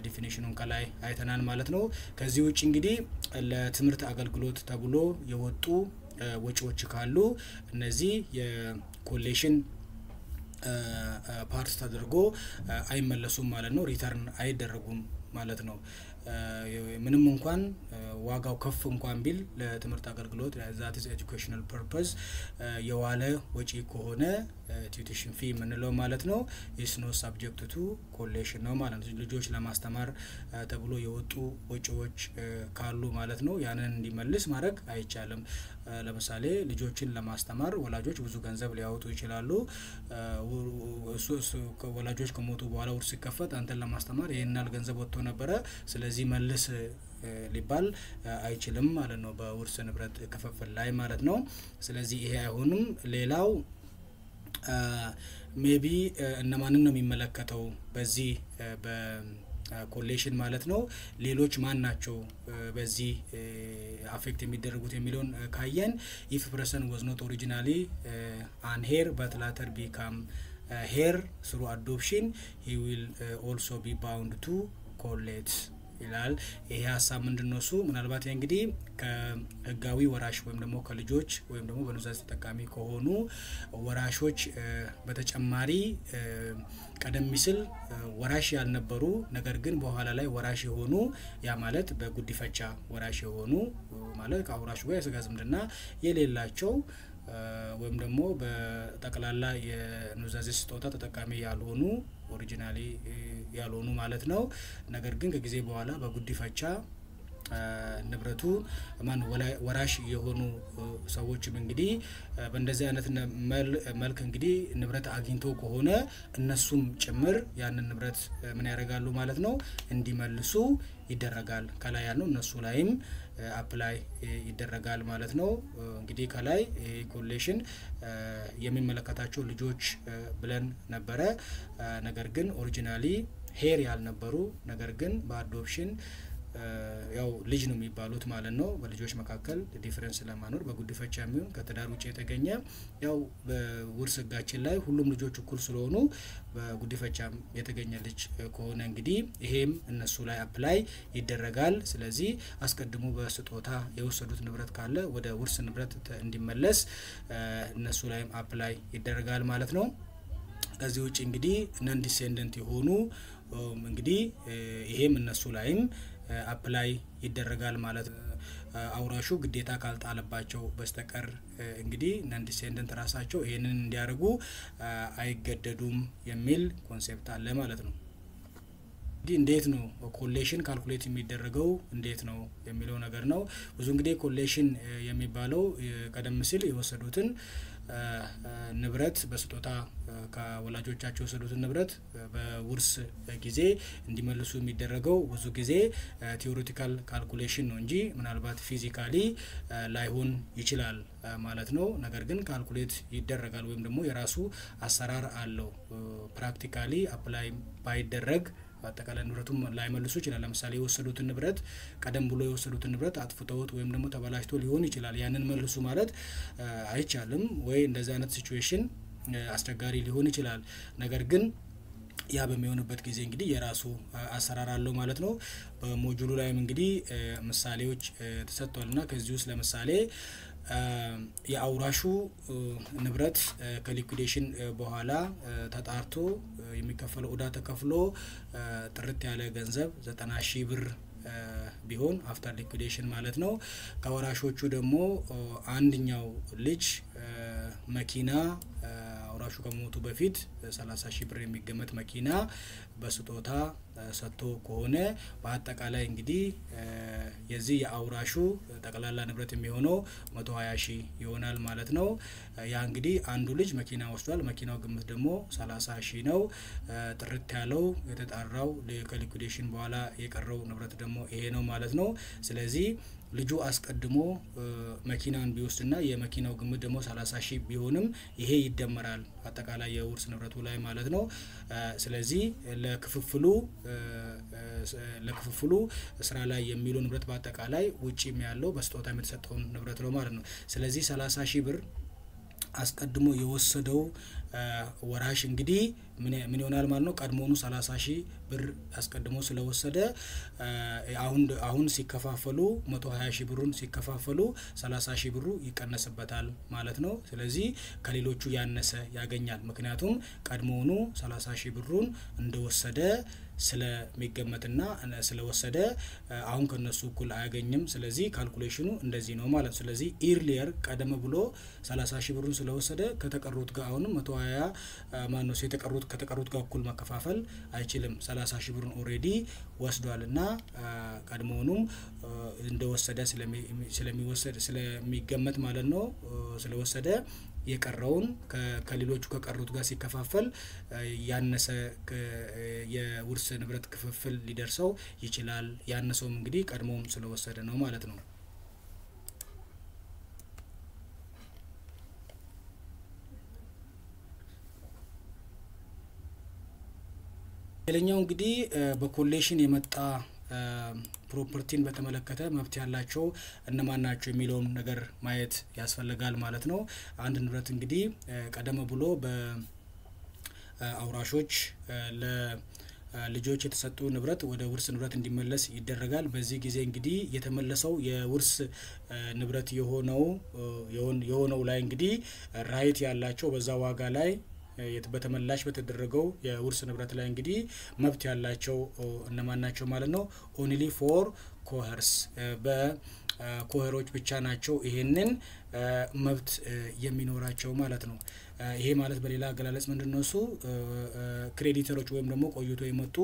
Definition ኑን ከላይ አይተናል ማለት ነው። ከዚህ ውጭ እንግዲህ ለትምህርት አገልግሎት ተብሎ የወጡ ወጪዎች ካሉ እነዚህ የ collation part ተደርጎ አይመለሱም ማለት ነው። Return አይደረጉም ማለት ነው። ምንም እንኳን ዋጋው ከፍ እንኳን ቢል፣ ለትምህርት አገልግሎት፣ that is educational purpose የዋለ ወጪ ከሆነ፣ tuition fee የምንለው ማለት ነው፣ is not subject to collation ነው ማለት ነው። ልጆች ለማስተማር ተብሎ የወጡ ወጪዎች ካሉ ማለት ነው፣ ያንን እንዲመልስ ማድረግ አይቻልም። ለምሳሌ ልጆችን ለማስተማር ወላጆች ብዙ ገንዘብ ሊያወጡ ይችላሉ። ወላጆች ከሞቱ በኋላ ውርስ ሲከፈት አንተን ለማስተማር ይሄን ያህል ገንዘብ ወጥቶ ነበረ፣ ስለዚህ መልስ ሊባል አይችልም ማለት ነው፣ በውርስ ንብረት ክፍፍል ላይ ማለት ነው። ስለዚህ ይሄ አይሆንም። ሌላው maybe እነማንን ነው የሚመለከተው በዚህ በ collation ማለት ነው፣ ሌሎች ማን ናቸው በዚህ affect የሚደረጉት የሚለውን ካየን፣ if person was not originally an heir but later become heir through adoption, he will also be bound to collate ይላል። ይሄ ሀሳብ ምንድን ነው? እሱ ምናልባት እንግዲህ ከህጋዊ ወራሽ ወይም ደግሞ ከልጆች ወይም ደግሞ በኑዛዜ ተጠቃሚ ከሆኑ ወራሾች በተጨማሪ ቀደም ሲል ወራሽ ያልነበሩ ነገር ግን በኋላ ላይ ወራሽ የሆኑ፣ ያ ማለት በጉዲፈቻ ወራሽ የሆኑ ማለት ከአውራሹ ጋር የስጋ ዝምድና የሌላቸው ወይም ደግሞ በጠቅላላ የኑዛዜ ስጦታ ተጠቃሚ ያልሆኑ፣ originally ያልሆኑ ማለት ነው። ነገር ግን ከጊዜ በኋላ በጉዲፈቻ ንብረቱ ማን ወራሽ የሆኑ ሰዎችም እንግዲህ በእንደዚህ አይነት መልክ እንግዲህ ንብረት አግኝቶ ከሆነ እነሱም ጭምር ያንን ንብረት ምን ያደርጋሉ ማለት ነው፣ እንዲመልሱ ይደረጋል። ከላይ ያልነው እነሱ ላይም apply ይደረጋል ማለት ነው። እንግዲህ ከላይ collation የሚመለከታቸው ልጆች ብለን ነበረ። ነገር ግን originally heir ያልነበሩ ነገር ግን በ adoption ያው ልጅ ነው የሚባሉት ማለት ነው። በልጆች መካከል difference ስለማይኖር፣ በጉዲፈቻ የሚሆን ከትዳር ውጭ የተገኘ፣ ያው በውርስ ሕጋችን ላይ ሁሉም ልጆች እኩል ስለሆኑ፣ በጉዲፈቻም የተገኘ ልጅ ከሆነ እንግዲህ ይሄም እነሱ ላይ apply ይደረጋል። ስለዚህ አስቀድሞ በስጦታ የወሰዱት ንብረት ካለ ወደ ውርስ ንብረት እንዲመለስ እነሱ ላይም apply ይደረጋል ማለት ነው። ከዚህ ውጭ እንግዲህ non descendant የሆኑ እንግዲህ ይሄም እነሱ ላይም apply ይደረጋል ማለት ነው። አውራሹ ግዴታ ካልጣለባቸው በስተቀር እንግዲህ non descendant ራሳቸው ይሄንን እንዲያደርጉ አይገደዱም የሚል concept አለ ማለት ነው። እንግዲህ እንዴት ነው collation calculate የሚደረገው እንዴት ነው የሚለው ነገር ነው። ብዙ እንግዲህ collation የሚባለው ቀደም ሲል የወሰዱትን ንብረት በስጦታ ከወላጆቻቸው የወሰዱትን ንብረት በውርስ ጊዜ እንዲመልሱ የሚደረገው ብዙ ጊዜ theoretical calculation ነው እንጂ ምናልባት physically ላይሆን ይችላል ማለት ነው። ነገር ግን calculate ይደረጋል ወይም ደግሞ የራሱ አሰራር አለው። Practically apply ባይደረግ በአጠቃላይ ንብረቱን ላይመልሱ ይችላል። ለምሳሌ የወሰዱትን ንብረት ቀደም ብሎ የወሰዱትን ንብረት አጥፍተውት ወይም ደግሞ ተበላሽቶ ሊሆን ይችላል። ያንን መልሱ ማለት አይቻልም ወይ እንደዚህ አይነት situation አስቸጋሪ ሊሆን ይችላል። ነገር ግን ያ በሚሆንበት ጊዜ እንግዲህ የራሱ አሰራር አለው ማለት ነው። በ module ኡ ላይም እንግዲህ ምሳሌዎች ተሰጥቷልና ከዚህ ውስጥ ለምሳሌ የአውራሹ ንብረት ከ liquidation በኋላ ተጣርቶ የሚከፈለው እዳ ተከፍሎ ጥርት ያለ ገንዘብ 90,000 ብር ቢሆን after liquidation ማለት ነው። ከወራሾቹ ደግሞ አንደኛው ልጅ መኪና አውራሹ ከሞቱ በፊት 30,000 ብር የሚገመት መኪና በስጦታ ሰጥቶ ከሆነ በአጠቃላይ እንግዲህ የዚህ የአውራሹ ጠቅላላ ንብረት የሚሆነው 120,000 ይሆናል ማለት ነው። ያ እንግዲህ አንዱ ልጅ መኪና ወስዷል። መኪናው ግምት ደግሞ 30,000 ነው። ጥርት ያለው የተጣራው ከ liquidation በኋላ የቀረው ንብረት ደግሞ ይሄ ነው ማለት ነው። ስለዚህ ልጁ አስቀድሞ መኪናን ቢወስድና የመኪናው ግምት ደግሞ 30,000 ቢሆንም ይሄ ይደመራል አጠቃላይ የውርስ ንብረቱ ላይ ማለት ነው። ስለዚህ ለክፍፍሉ ስራ ላይ የሚውለው ንብረት በአጠቃላይ ውጪም ያለው በስጦታ የተሰጠውን ንብረት ነው ማለት ነው። ስለዚህ 30,000 ብር አስቀድሞ የወሰደው ወራሽ እንግዲህ ምን ይሆናል ማለት ነው? ቀድሞውኑ 30,000 ብር አስቀድሞ ስለወሰደ አሁን ሲከፋፈሉ 120,000 ብሩን ሲከፋፈሉ 30,000 ብሩ ይቀነስበታል ማለት ነው። ስለዚህ ከሌሎቹ ያነሰ ያገኛል። ምክንያቱም ቀድሞውኑ 30,000 ብሩን እንደወሰደ ስለሚገመትና ስለወሰደ አሁን ከነሱ እኩል አያገኝም። ስለዚህ calculation ኑ እንደዚህ ነው ማለት ነው። ስለዚህ earlier ቀደም ብሎ 30,000 ብሩን ስለወሰደ ከተቀሩት ጋር አሁንም 120 ማነው የተቀሩት ከተቀሩት ጋር እኩል መከፋፈል አይችልም። 30,000 ብሩን already ወስዷልና ቀድሞውኑም እንደወሰደ ስለሚወሰድ ስለሚገመት ማለት ነው። ስለወሰደ የቀረውን ከሌሎቹ ከቀሩት ጋር ሲከፋፈል ያነሰ የውርስ ንብረት ክፍፍል ሊደርሰው ይችላል። ያነሰውም እንግዲህ ቀድሞም ስለወሰደ ነው ማለት ነው። ሌላኛው እንግዲህ በ collation የመጣ property ን በተመለከተ መብት ያላቸው እነማን ናቸው የሚለውን ነገር ማየት ያስፈልጋል ማለት ነው። አንድ ንብረት እንግዲህ ቀደም ብሎ በአውራሾች ለልጆች የተሰጡ ንብረት ወደ ውርስ ንብረት እንዲመለስ ይደረጋል። በዚህ ጊዜ እንግዲህ የተመለሰው የውርስ ንብረት የሆነው ላይ እንግዲህ right ያላቸው በዛ ዋጋ ላይ በተመላሽ በተደረገው የውርስ ንብረት ላይ እንግዲህ መብት ያላቸው እነማን ናቸው ማለት ነው? Only for co-heirs በ co-heir ኦች ብቻ ናቸው ይሄንን መብት የሚኖራቸው ማለት ነው። ይሄ ማለት በሌላ አገላለጽ ምንድነው? እሱ creditor ኦች ወይም ደግሞ ቆይቶ የመጡ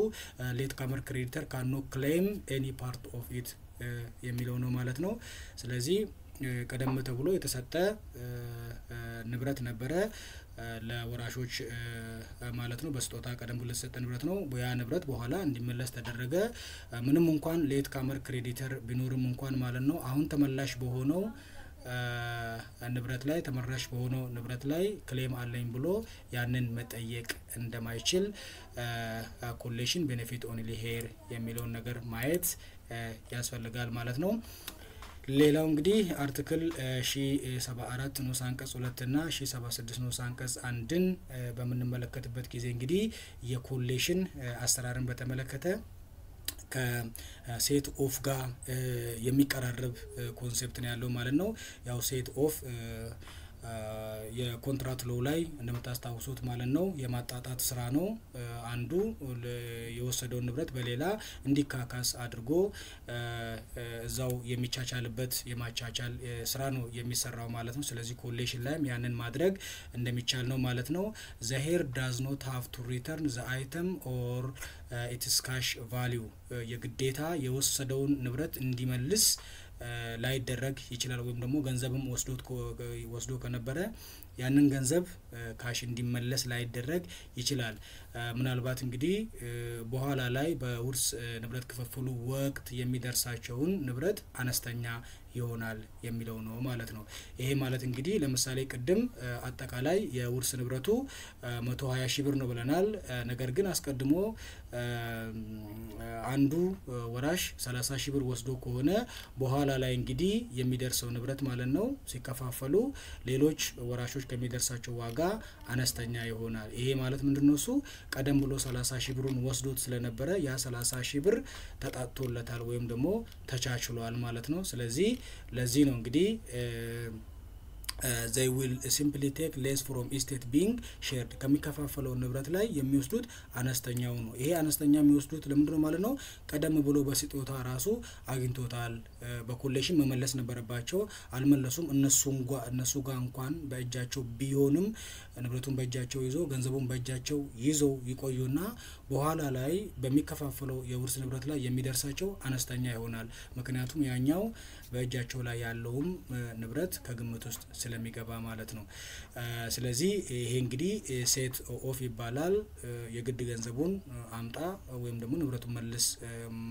ሌት ካመር ክሬዲተር ካኖ ክሌም ኤኒ ፓርት ኦፍ ኢት የሚለው ነው ማለት ነው። ስለዚህ ቀደም ተብሎ የተሰጠ ንብረት ነበረ ለወራሾች ማለት ነው። በስጦታ ቀደም ብሎ የተሰጠ ንብረት ነው። ያ ንብረት በኋላ እንዲመለስ ተደረገ። ምንም እንኳን late comer creditor ቢኖርም እንኳን ማለት ነው አሁን ተመላሽ በሆነው ንብረት ላይ ተመላሽ በሆነው ንብረት ላይ claim አለኝ ብሎ ያንን መጠየቅ እንደማይችል collation benefit only heir የሚለውን ነገር ማየት ያስፈልጋል ማለት ነው። ሌላው እንግዲህ article 1074 ንዑስ አንቀጽ 2 እና 1076 ንዑስ አንቀጽ 1ን በምንመለከትበት ጊዜ እንግዲህ የ collation አሰራርን በተመለከተ ከ set off ጋር የሚቀራረብ concept ነው ያለው ማለት ነው። ያው set off የ contract law ላይ እንደምታስታውሱት ማለት ነው የማጣጣት ስራ ነው። አንዱ የወሰደውን ንብረት በሌላ እንዲካካስ አድርጎ እዛው የሚቻቻልበት የማቻቻል ስራ ነው የሚሰራው ማለት ነው። ስለዚህ collation ላይም ያንን ማድረግ እንደሚቻል ነው ማለት ነው። The heir does not have to return the item or its cash value። የግዴታ የወሰደውን ንብረት እንዲመልስ ላይደረግ ይችላል፣ ወይም ደግሞ ገንዘብም ወስዶ ከነበረ ያንን ገንዘብ cash እንዲመለስ ላይደረግ ይችላል። ምናልባት እንግዲህ በኋላ ላይ በውርስ ንብረት ክፍፍሉ ወቅት የሚደርሳቸውን ንብረት አነስተኛ ይሆናል የሚለው ነው ማለት ነው። ይሄ ማለት እንግዲህ ለምሳሌ ቅድም አጠቃላይ የውርስ ንብረቱ 120,000 ብር ነው ብለናል። ነገር ግን አስቀድሞ አንዱ ወራሽ 30,000 ብር ወስዶ ከሆነ በኋላ ላይ እንግዲህ የሚደርሰው ንብረት ማለት ነው ሲከፋፈሉ ሌሎች ወራሾች ከሚደርሳቸው ዋጋ አነስተኛ ይሆናል። ይሄ ማለት ምንድነው? እሱ ቀደም ብሎ 30,000 ብሩን ወስዶት ስለነበረ ያ 30,000 ብር ተጣጥቶለታል ወይም ደግሞ ተቻችሏል ማለት ነው። ስለዚህ ለዚህ ነው እንግዲህ they will simply take less from estate being shared። ከሚከፋፈለው ንብረት ላይ የሚወስዱት አነስተኛው ነው። ይሄ አነስተኛ የሚወስዱት ለምንድነው ማለት ነው? ቀደም ብሎ በስጦታ ራሱ አግኝቶታል። በ collation መመለስ ነበረባቸው፣ አልመለሱም። እነሱ ጋር እንኳን በእጃቸው ቢሆንም ንብረቱን በእጃቸው ይዞ ገንዘቡን በእጃቸው ይዘው ይቆዩና በኋላ ላይ በሚከፋፈለው የውርስ ንብረት ላይ የሚደርሳቸው አነስተኛ ይሆናል። ምክንያቱም ያኛው በእጃቸው ላይ ያለውም ንብረት ከግምት ውስጥ ስለሚገባ ማለት ነው። ስለዚህ ይሄ እንግዲህ set off ይባላል። የግድ ገንዘቡን አምጣ ወይም ደግሞ ንብረቱን መልስ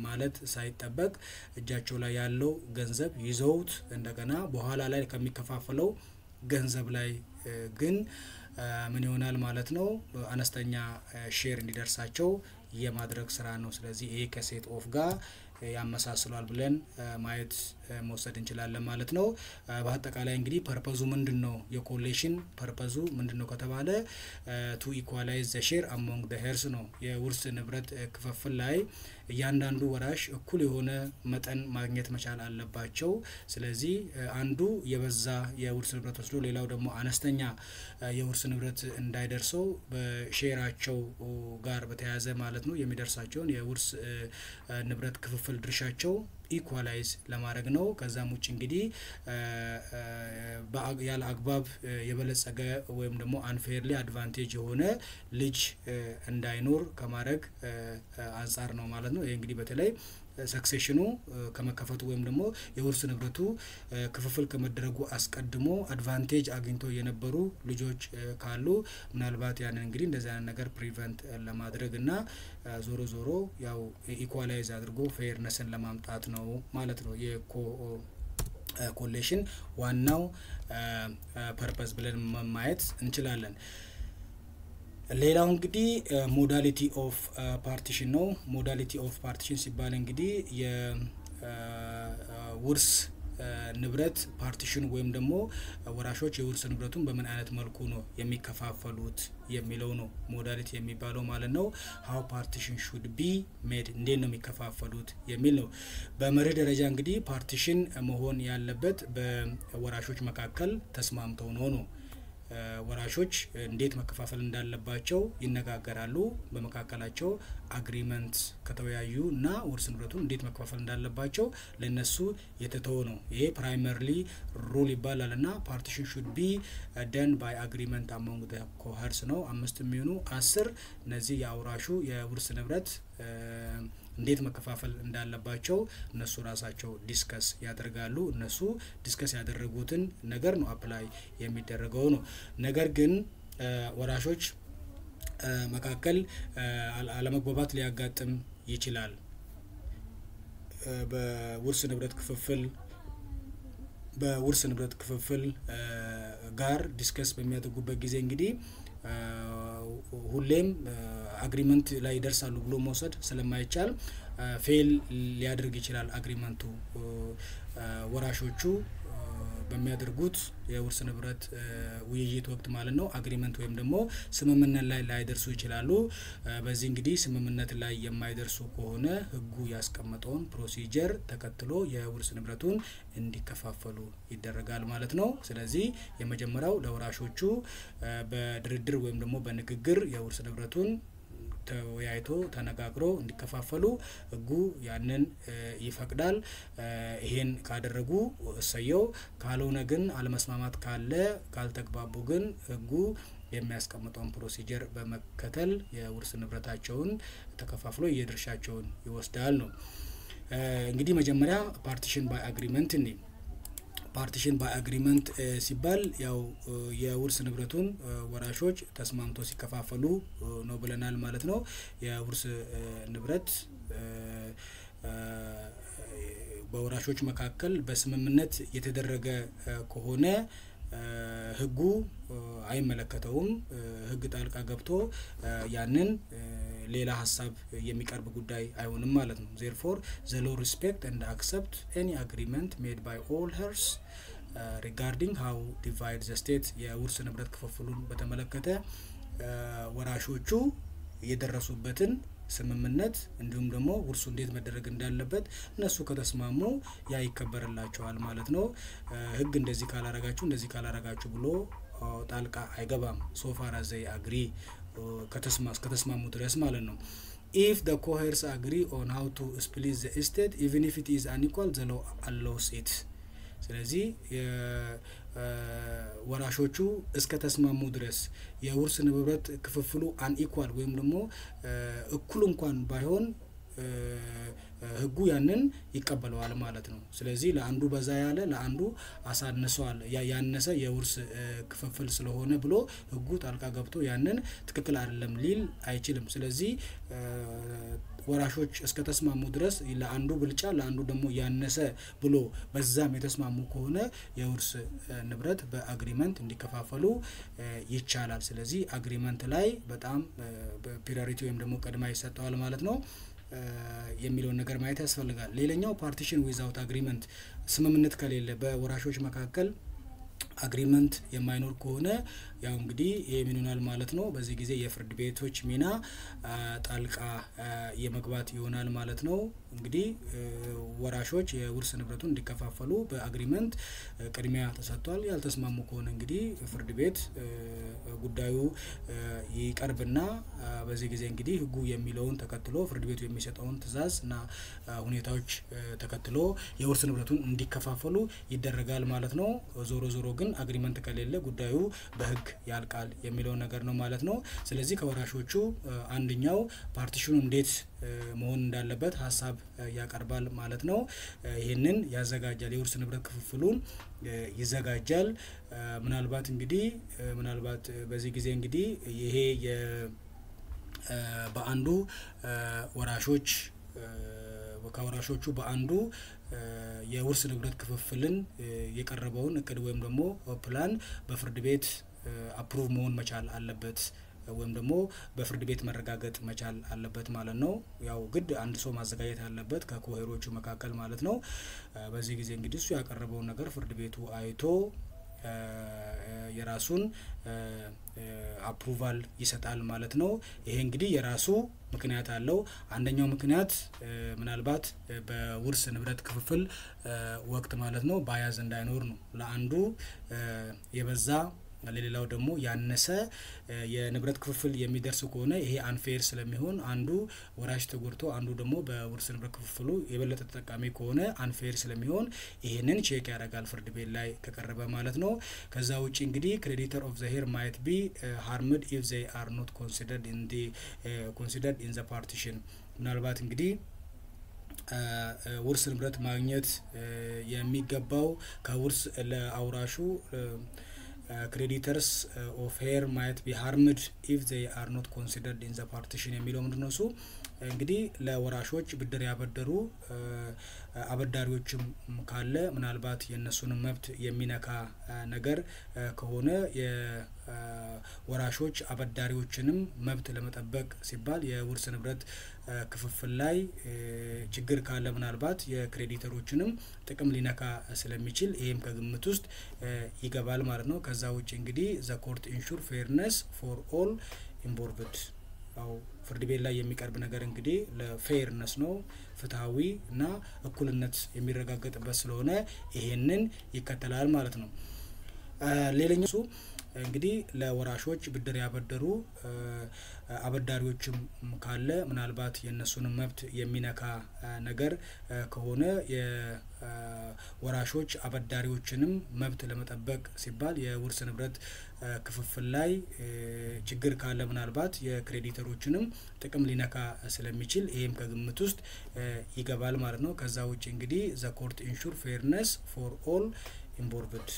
ማለት ሳይጠበቅ እጃቸው ላይ ያለው ገንዘብ ይዘውት እንደገና በኋላ ላይ ከሚከፋፈለው ገንዘብ ላይ ግን ምን ይሆናል ማለት ነው? አነስተኛ share እንዲደርሳቸው የማድረግ ስራ ነው። ስለዚህ ይሄ ከ set off ጋር ያመሳስሏል ብለን ማየት መውሰድ እንችላለን ማለት ነው። በአጠቃላይ እንግዲህ purpose ኡ ምንድነው? የ collation purpose ኡ ምንድነው ከተባለ to equalize the share among the heirs ነው። የውርስ ንብረት ክፍፍል ላይ እያንዳንዱ ወራሽ እኩል የሆነ መጠን ማግኘት መቻል አለባቸው። ስለዚህ አንዱ የበዛ የውርስ ንብረት ወስዶ ሌላው ደግሞ አነስተኛ የውርስ ንብረት እንዳይደርሰው በ share ኣቸው ጋር በተያያዘ ማለት ነው የሚደርሳቸውን የውርስ ንብረት ክፍፍል ድርሻቸው equalize ለማድረግ ነው። ከዛም ውጭ እንግዲህ ያለ አግባብ የበለጸገ ወይም ደግሞ unfairly advantage የሆነ ልጅ እንዳይኖር ከማድረግ አንፃር ነው ማለት ነው። ይሄ እንግዲህ በተለይ succession ኑ ከመከፈቱ ወይም ደግሞ የውርስ ንብረቱ ክፍፍል ከመደረጉ አስቀድሞ advantage አግኝቶ የነበሩ ልጆች ካሉ ምናልባት ያንን እንግዲህ እንደዚህ አይነት ነገር prevent ለማድረግ እና ዞሮ ዞሮ ያው equalize አድርጎ fairness ን ለማምጣት ነው ማለት ነው። የ collation ዋናው purpose ብለን ማየት እንችላለን። ሌላው እንግዲህ modality of partition ነው። Modality of partition ሲባል እንግዲህ የውርስ ንብረት partition ወይም ደግሞ ወራሾች የውርስ ንብረቱን በምን አይነት መልኩ ነው የሚከፋፈሉት የሚለው ነው modality የሚባለው ማለት ነው። How partition should be made፣ እንዴት ነው የሚከፋፈሉት የሚል ነው። በመርህ ደረጃ እንግዲህ partition መሆን ያለበት በወራሾች መካከል ተስማምተው ነው። ወራሾች እንዴት መከፋፈል እንዳለባቸው ይነጋገራሉ። በመካከላቸው agreement ከተወያዩ እና ውርስ ንብረቱን እንዴት መከፋፈል እንዳለባቸው ለነሱ የተተወ ነው። ይሄ primarily rule ይባላል እና partition should be done by agreement among the co-heirs ነው። አምስት የሚሆኑ 10 እነዚህ የአውራሹ የውርስ ንብረት እንዴት መከፋፈል እንዳለባቸው እነሱ ራሳቸው discuss ያደርጋሉ። እነሱ discuss ያደረጉትን ነገር ነው apply የሚደረገው ነው። ነገር ግን ወራሾች መካከል አለመግባባት ሊያጋጥም ይችላል። በውርስ ንብረት ክፍፍል ጋር discuss በሚያደርጉበት ጊዜ እንግዲህ ሁሌም agreement ላይ ይደርሳሉ ብሎ መውሰድ ስለማይቻል fail ሊያደርግ ይችላል agreement ኡ። ወራሾቹ በሚስማሙበት ጊዜ በሚያደርጉት የውርስ ንብረት ውይይት ወቅት ማለት ነው agreement ወይም ደግሞ ስምምነት ላይ ላይደርሱ ይችላሉ። በዚህ እንግዲህ ስምምነት ላይ የማይደርሱ ከሆነ ህጉ ያስቀመጠውን procedure ተከትሎ የውርስ ንብረቱን እንዲከፋፈሉ ይደረጋል ማለት ነው። ስለዚህ የመጀመሪያው ለወራሾቹ በድርድር ወይም ደግሞ በንግግር የውርስ ንብረቱን ተወያይቶ ተነጋግሮ እንዲከፋፈሉ ህጉ ያንን ይፈቅዳል። ይሄን ካደረጉ እሰየው፣ ካልሆነ ግን አለመስማማት ካለ፣ ካልተግባቡ ግን ህጉ የሚያስቀምጠውን procedure በመከተል የውርስ ንብረታቸውን ተከፋፍሎ የድርሻቸውን ይወስዳል ነው። እንግዲህ መጀመሪያ partition by agreement እኔ partition by agreement ሲባል ያው የውርስ ንብረቱን ወራሾች ተስማምቶ ሲከፋፈሉ ነው ብለናል ማለት ነው። የውርስ ንብረት በወራሾች መካከል በስምምነት የተደረገ ከሆነ ህጉ አይመለከተውም። ህግ ጣልቃ ገብቶ ያንን ሌላ ሀሳብ የሚቀርብ ጉዳይ አይሆንም ማለት ነው። Therefore, the law respect and accept any agreement made by all heirs regarding how divide the estate። የውርስ ንብረት ክፍፍሉን በተመለከተ ወራሾቹ የደረሱበትን ስምምነት እንዲሁም ደግሞ ውርሱ እንዴት መደረግ እንዳለበት እነሱ ከተስማሙ ያ ይከበርላቸዋል ማለት ነው። ህግ እንደዚህ ካላረጋችሁ፣ እንደዚህ ካላረጋችሁ ብሎ ጣልቃ አይገባም። So far as they agree፣ ከተስማሙ ድረስ ማለት ነው። If the co-heirs agree on how to split the estate, even if it is unequal, the law allows it። ስለዚህ ወራሾቹ እስከ ተስማሙ ድረስ የውርስ ንብረት ክፍፍሉ unequal ወይም ደግሞ እኩል እንኳን ባይሆን ህጉ ያንን ይቀበለዋል ማለት ነው። ስለዚህ ለአንዱ በዛ ያለ፣ ለአንዱ አሳንሷል፣ ያነሰ የውርስ ክፍፍል ስለሆነ ብሎ ህጉ ጣልቃ ገብቶ ያንን ትክክል አይደለም ሊል አይችልም። ስለዚህ ወራሾች እስከ ተስማሙ ድረስ ለአንዱ ብልጫ ለአንዱ ደግሞ ያነሰ ብሎ በዛም የተስማሙ ከሆነ የውርስ ንብረት በ agreement እንዲከፋፈሉ ይቻላል። ስለዚህ agreement ላይ በጣም priority ወይም ደግሞ ቅድሚያ ይሰጠዋል ማለት ነው የሚለውን ነገር ማየት ያስፈልጋል። ሌላኛው partition without agreement፣ ስምምነት ከሌለ፣ በወራሾች መካከል agreement የማይኖር ከሆነ ያው እንግዲህ ይሄ ምን ይሆናል ማለት ነው። በዚህ ጊዜ የፍርድ ቤቶች ሚና ጣልቃ የመግባት ይሆናል ማለት ነው። እንግዲህ ወራሾች የውርስ ንብረቱን እንዲከፋፈሉ በ agreement ቅድሚያ ተሰጥቷል። ያልተስማሙ ከሆነ እንግዲህ ፍርድ ቤት ጉዳዩ ይቀርብና በዚህ ጊዜ እንግዲህ ህጉ የሚለውን ተከትሎ፣ ፍርድ ቤቱ የሚሰጠውን ትዕዛዝ እና ሁኔታዎች ተከትሎ የውርስ ንብረቱን እንዲከፋፈሉ ይደረጋል ማለት ነው። ዞሮ ዞሮ ግን agreement ከሌለ ጉዳዩ በህግ ያልቃል የሚለውን ነገር ነው ማለት ነው። ስለዚህ ከወራሾቹ አንደኛው partition ኑ እንዴት መሆን እንዳለበት ሀሳብ ያቀርባል ማለት ነው። ይህንን ያዘጋጃል፣ የውርስ ንብረት ክፍፍሉን ይዘጋጃል። ምናልባት እንግዲህ ምናልባት በዚህ ጊዜ እንግዲህ ይሄ በአንዱ ወራሾች ከወራሾቹ በአንዱ የውርስ ንብረት ክፍፍልን የቀረበውን እቅድ ወይም ደግሞ ፕላን በፍርድ ቤት approve መሆን መቻል አለበት ወይም ደግሞ በፍርድ ቤት መረጋገጥ መቻል አለበት ማለት ነው። ያው ግድ አንድ ሰው ማዘጋጀት አለበት ከ co-heir ኦቹ መካከል ማለት ነው። በዚህ ጊዜ እንግዲህ እሱ ያቀረበውን ነገር ፍርድ ቤቱ አይቶ የራሱን approval ይሰጣል ማለት ነው። ይሄ እንግዲህ የራሱ ምክንያት አለው። አንደኛው ምክንያት ምናልባት በውርስ ንብረት ክፍፍል ወቅት ማለት ነው bias እንዳይኖር ነው። ለአንዱ የበዛ ለሌላው ደግሞ ያነሰ የንብረት ክፍፍል የሚደርስ ከሆነ ይሄ unfair ስለሚሆን፣ አንዱ ወራሽ ተጎድቶ አንዱ ደግሞ በውርስ ንብረት ክፍፍሉ የበለጠ ተጠቃሚ ከሆነ unfair ስለሚሆን ይሄንን check ያደርጋል ፍርድ ቤት ላይ ከቀረበ ማለት ነው። ከዛ ውጭ እንግዲህ creditor of the heir might be harmed if they are not considered in the partition። ምናልባት እንግዲህ ውርስ ንብረት ማግኘት የሚገባው ከውርስ ለአውራሹ creditors of heir might be harmed if they are not considered in the partition የሚለው ምንድነው? እሱ እንግዲህ ለወራሾች ብድር ያበደሩ አበዳሪዎችም ካለ፣ ምናልባት የእነሱንም መብት የሚነካ ነገር ከሆነ፣ የወራሾች አበዳሪዎችንም መብት ለመጠበቅ ሲባል የውርስ ንብረት ክፍፍል ላይ ችግር ካለ ምናልባት የ creditor ኦችንም ጥቅም ሊነካ ስለሚችል ይሄም ከግምት ውስጥ ይገባል ማለት ነው። ከዛ ውጭ እንግዲህ the court ensure fairness for all involved። ያው ፍርድ ቤት ላይ የሚቀርብ ነገር እንግዲህ ለ fairness ነው፣ ፍትሐዊ እና እኩልነት የሚረጋገጥበት ስለሆነ ይሄንን ይከተላል ማለት ነው። ሌላኛው እንግዲህ ለወራሾች ብድር ያበደሩ አበዳሪዎችም ካለ፣ ምናልባት የእነሱንም መብት የሚነካ ነገር ከሆነ፣ የወራሾች አበዳሪዎችንም መብት ለመጠበቅ ሲባል የውርስ ንብረት ክፍፍል ላይ ችግር ካለ ምናልባት የ creditor ኦችንም ጥቅም ሊነካ ስለሚችል ይሄም ከግምት ውስጥ ይገባል ማለት ነው። ከዛ ውጭ እንግዲህ the court ensure fairness for all involved።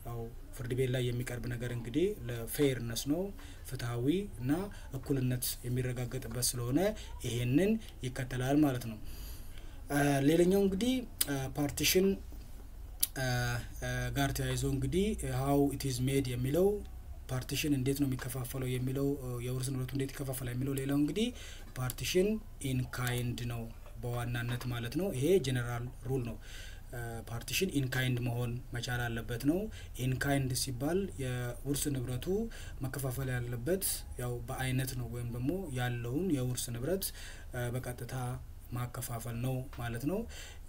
ያው ፍርድ ቤት ላይ የሚቀርብ ነገር እንግዲህ ለ fairness ነው፣ ፍትሐዊ እና እኩልነት የሚረጋገጥበት ስለሆነ ይሄንን ይከተላል ማለት ነው። ሌላኛው እንግዲህ partition ጋር ተያይዞ እንግዲህ how it is made የሚለው፣ partition እንዴት ነው የሚከፋፈለው የሚለው፣ የውርስ ንብረቱ እንዴት ይከፋፈላል የሚለው፣ ሌላው እንግዲህ partition in kind ነው በዋናነት ማለት ነው። ይሄ general rule ነው። Partition in kind መሆን መቻል አለበት ነው። In kind ሲባል የውርስ ንብረቱ መከፋፈል ያለበት ያው በአይነት ነው ወይም ደግሞ ያለውን የውርስ ንብረት በቀጥታ ማከፋፈል ነው ማለት ነው።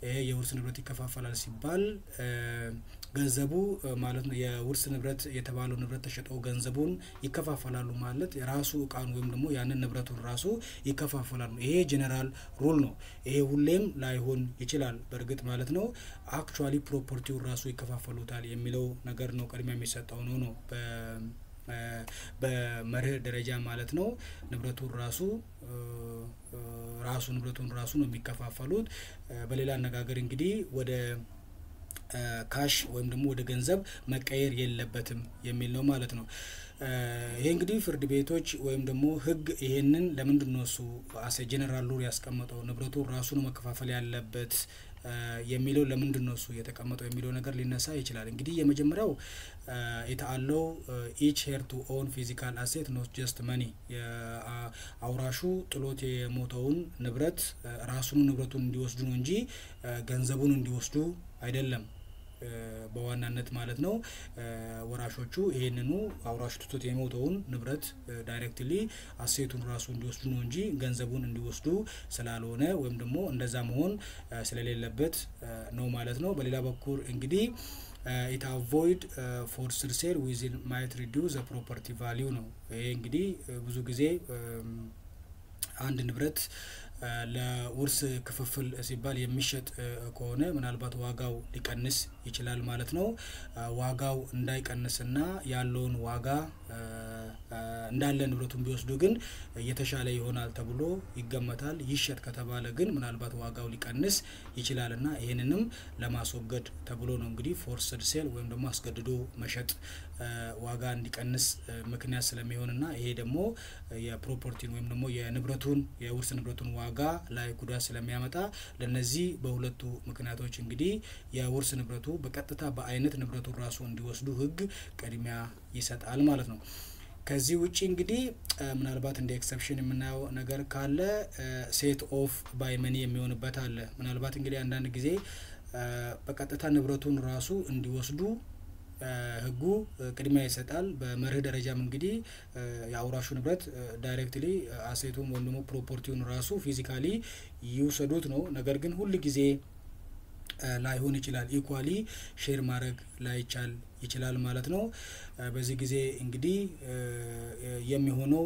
ይሄ የውርስ ንብረት ይከፋፈላል ሲባል ገንዘቡ ማለት ነው፣ የውርስ ንብረት የተባለው ንብረት ተሸጦ ገንዘቡን ይከፋፈላሉ ማለት የራሱ እቃን ወይም ደግሞ ያንን ንብረቱን ራሱ ይከፋፈላሉ። ይሄ general rule ነው። ይሄ ሁሌም ላይሆን ይችላል በእርግጥ ማለት ነው። Actually property ውን ራሱ ይከፋፈሉታል የሚለው ነገር ነው ቅድሚያ የሚሰጠው ነው በመርህ ደረጃ ማለት ነው። ንብረቱን ራሱ ንብረቱን ራሱ ነው የሚከፋፈሉት። በሌላ አነጋገር እንግዲህ ወደ cash ወይም ደግሞ ወደ ገንዘብ መቀየር የለበትም የሚል ነው ማለት ነው። ይሄ እንግዲህ ፍርድ ቤቶች ወይም ደግሞ ሕግ ይሄንን ለምንድን ነው እሱ as a general rule ያስቀመጠው፣ ንብረቱን ራሱ ነው መከፋፈል ያለበት የሚለው፣ ለምንድን ነው እሱ የተቀመጠው የሚለው ነገር ሊነሳ ይችላል። እንግዲህ የመጀመሪያው it allow each heir to own physical asset, not just money። አውራሹ ጥሎት የሞተውን ንብረት ራሱን ንብረቱን እንዲወስዱ ነው እንጂ ገንዘቡን እንዲወስዱ አይደለም በዋናነት ማለት ነው። ወራሾቹ ይሄንኑ አውራሹ ትቶት የሞተውን ንብረት directly asset ኡን ራሱ እንዲወስዱ ነው እንጂ ገንዘቡን እንዲወስዱ ስላልሆነ ወይም ደግሞ እንደዛ መሆን ስለሌለበት ነው ማለት ነው። በሌላ በኩል እንግዲህ it avoid forced sale which might reduce the property value ነው። ይሄ እንግዲህ ብዙ ጊዜ አንድ ንብረት ለውርስ ክፍፍል ሲባል የሚሸጥ ከሆነ ምናልባት ዋጋው ሊቀንስ ይችላል ማለት ነው። ዋጋው እንዳይቀንስና ያለውን ዋጋ እንዳለ ንብረቱን ቢወስዱ ግን የተሻለ ይሆናል ተብሎ ይገመታል። ይሸጥ ከተባለ ግን ምናልባት ዋጋው ሊቀንስ ይችላል እና ይህንንም ለማስወገድ ተብሎ ነው እንግዲህ forced sale ወይም ደግሞ አስገድዶ መሸጥ ዋጋ እንዲቀንስ ምክንያት ስለሚሆንና ይሄ ደግሞ የ property ን ወይም ደግሞ የንብረቱን የውርስ ንብረቱን ዋጋ ላይ ጉዳት ስለሚያመጣ ለነዚህ በሁለቱ ምክንያቶች እንግዲህ የውርስ ንብረቱ በቀጥታ በአይነት ንብረቱን ራሱ እንዲወስዱ ሕግ ቅድሚያ ይሰጣል ማለት ነው። ከዚህ ውጪ እንግዲህ ምናልባት እንደ exception የምናየው ነገር ካለ set off by money የሚሆንበት አለ። ምናልባት እንግዲህ አንዳንድ ጊዜ በቀጥታ ንብረቱን ራሱ እንዲወስዱ ህጉ ቅድሚያ ይሰጣል። በመርህ ደረጃም እንግዲህ የአውራሹ ንብረት directly asset ኡን ወይም ደግሞ property ውን ራሱ physically ይውሰዱት ነው። ነገር ግን ሁል ጊዜ ላይሆን ይችላል። Equally share ማድረግ ላይቻል ይችላል ማለት ነው። በዚህ ጊዜ እንግዲህ የሚሆነው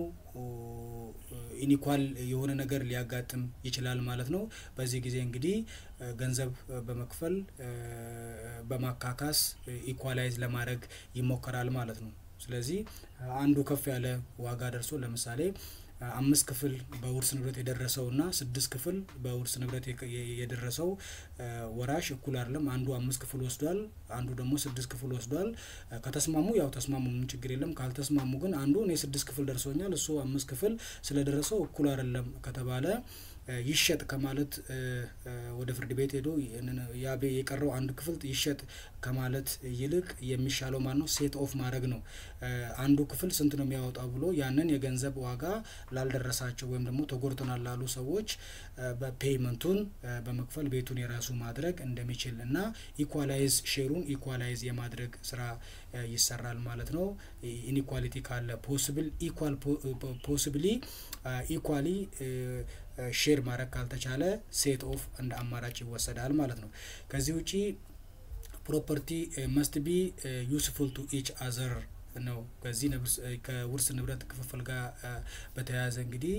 unequal የሆነ ነገር ሊያጋጥም ይችላል ማለት ነው። በዚህ ጊዜ እንግዲህ ገንዘብ በመክፈል፣ በማካካስ equalize ለማድረግ ይሞከራል ማለት ነው። ስለዚህ አንዱ ከፍ ያለ ዋጋ ደርሶ ለምሳሌ አምስት ክፍል በውርስ ንብረት የደረሰው እና ስድስት ክፍል በውርስ ንብረት የደረሰው ወራሽ እኩል አይደለም። አንዱ አምስት ክፍል ወስዷል፣ አንዱ ደግሞ ስድስት ክፍል ወስዷል። ከተስማሙ ያው ተስማሙ፣ ምን ችግር የለም። ካልተስማሙ ግን አንዱ እኔ ስድስት ክፍል ደርሶኛል፣ እሱ አምስት ክፍል ስለደረሰው እኩል አይደለም ከተባለ፣ ይሸጥ ከማለት፣ ወደ ፍርድ ቤት ሄዶ ያ የቀረው አንድ ክፍል ይሸጥ ከማለት ይልቅ የሚሻለው ማን ነው? Set off ማድረግ ነው። አንዱ ክፍል ስንት ነው የሚያወጣው ብሎ ያንን የገንዘብ ዋጋ ላልደረሳቸው ወይም ደግሞ ተጎድተናል ላሉ ሰዎች በ payment ኡን በመክፈል ቤቱን የራሱ ማድረግ እንደሚችል እና equalize share ኡን equalize የማድረግ ስራ ይሰራል ማለት ነው። Inequality ካለ possible equal possibly equally share ማድረግ ካልተቻለ set off እንደ አማራጭ ይወሰዳል ማለት ነው። ከዚህ ውጪ property must be useful to each other ነው። ከዚህ ከውርስ ንብረት ክፍፍል ጋር በተያያዘ እንግዲህ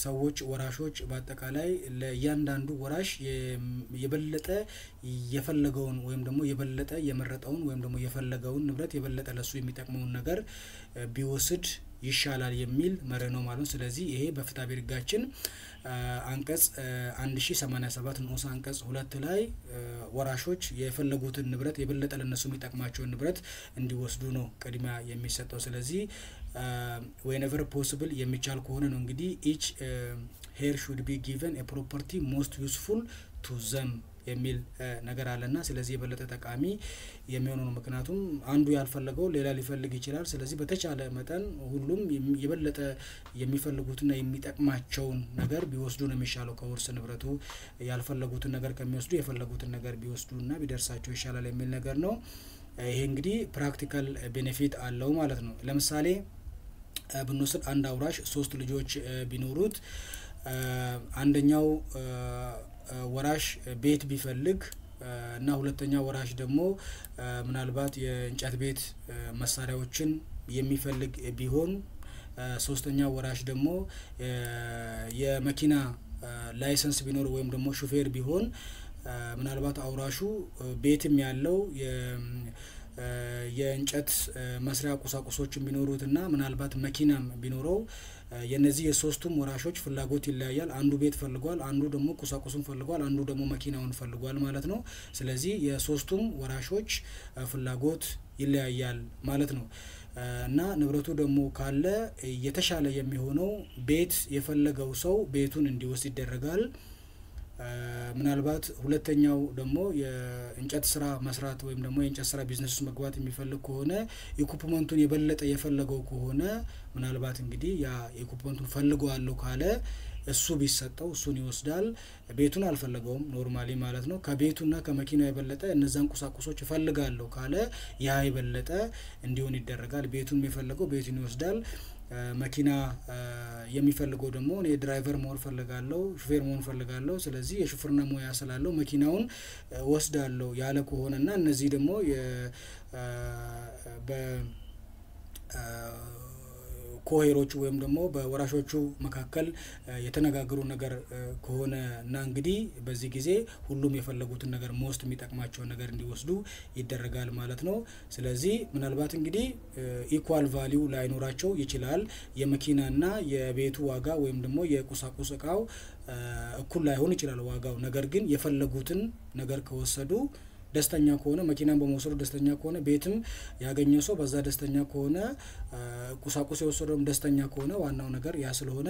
ሰዎች፣ ወራሾች በአጠቃላይ ለእያንዳንዱ ወራሽ የበለጠ የፈለገውን ወይም ደግሞ የበለጠ የመረጠውን ወይም ደግሞ የፈለገውን ንብረት፣ የበለጠ ለሱ የሚጠቅመውን ነገር ቢወስድ ይሻላል የሚል መርህ ነው ማለት ነው። ስለዚህ ይሄ በፍትሐብሔር ሕጋችን አንቀጽ 1087 ንዑስ አንቀጽ 2 ላይ ወራሾች የፈለጉትን ንብረት፣ የበለጠ ለነሱ የሚጠቅማቸውን ንብረት እንዲወስዱ ነው ቅድሚያ የሚሰጠው። ስለዚህ whenever possible፣ የሚቻል ከሆነ ነው እንግዲህ፣ each heir should be given a property most useful to them የሚል ነገር አለና ስለዚህ የበለጠ ጠቃሚ የሚሆነው ነው። ምክንያቱም አንዱ ያልፈለገው ሌላ ሊፈልግ ይችላል። ስለዚህ በተቻለ መጠን ሁሉም የበለጠ የሚፈልጉትና የሚጠቅማቸውን ነገር ቢወስዱ ነው የሚሻለው። ከውርስ ንብረቱ ያልፈለጉትን ነገር ከሚወስዱ የፈለጉትን ነገር ቢወስዱና ቢደርሳቸው ይሻላል የሚል ነገር ነው። ይሄ እንግዲህ practical benefit አለው ማለት ነው። ለምሳሌ ብንወስድ አንድ አውራሽ ሶስት ልጆች ቢኖሩት፣ አንደኛው ወራሽ ቤት ቢፈልግ እና ሁለተኛው ወራሽ ደግሞ ምናልባት የእንጨት ቤት መሳሪያዎችን የሚፈልግ ቢሆን፣ ሶስተኛው ወራሽ ደግሞ የመኪና license ቢኖር ወይም ደግሞ ሹፌር ቢሆን፣ ምናልባት አውራሹ ቤትም ያለው፣ የእንጨት መስሪያ ቁሳቁሶችም ቢኖሩት እና ምናልባት መኪናም ቢኖረው፣ የነዚህ የሶስቱም ወራሾች ፍላጎት ይለያያል። አንዱ ቤት ፈልጓል፣ አንዱ ደግሞ ቁሳቁሱን ፈልጓል፣ አንዱ ደግሞ መኪናውን ፈልጓል ማለት ነው። ስለዚህ የሶስቱም ወራሾች ፍላጎት ይለያያል ማለት ነው። እና ንብረቱ ደግሞ ካለ የተሻለ የሚሆነው ቤት የፈለገው ሰው ቤቱን እንዲወስድ ይደረጋል። ምናልባት ሁለተኛው ደግሞ የእንጨት ስራ መስራት ወይም ደግሞ የእንጨት ስራ ቢዝነስ ውስጥ መግባት የሚፈልግ ከሆነ፣ equipment ኡን የበለጠ የፈለገው ከሆነ፣ ምናልባት እንግዲህ ያ equipment ኡን ፈልገዋለሁ ካለ እሱ ቢሰጠው እሱን ይወስዳል። ቤቱን አልፈለገውም normally ማለት ነው። ከቤቱና ከመኪናው የበለጠ እነዛን ቁሳቁሶች እፈልጋለሁ ካለ ያ የበለጠ እንዲሆን ይደረጋል። ቤቱን የፈለገው ቤቱን ይወስዳል። መኪና የሚፈልገው ደግሞ እኔ driver መሆን እፈልጋለሁ፣ ሹፌር መሆን እፈልጋለሁ፣ ስለዚህ የሹፍርና ሙያ ስላለው መኪናውን እወስዳለሁ ያለ ከሆነ እና እነዚህ ደግሞ በ co-heir ኦቹ ወይም ደግሞ በወራሾቹ መካከል የተነጋገሩ ነገር ከሆነ እና እንግዲህ በዚህ ጊዜ ሁሉም የፈለጉትን ነገር፣ most የሚጠቅማቸውን ነገር እንዲወስዱ ይደረጋል ማለት ነው። ስለዚህ ምናልባት እንግዲህ equal value ላይኖራቸው ይችላል። የመኪናና የቤቱ ዋጋ ወይም ደግሞ የቁሳቁስ እቃው እኩል ላይሆን ይችላል ዋጋው። ነገር ግን የፈለጉትን ነገር ከወሰዱ ደስተኛ ከሆነ፣ መኪናን በመውሰዱ ደስተኛ ከሆነ፣ ቤትም ያገኘው ሰው በዛ ደስተኛ ከሆነ፣ ቁሳቁስ የወሰደውም ደስተኛ ከሆነ፣ ዋናው ነገር ያ ስለሆነ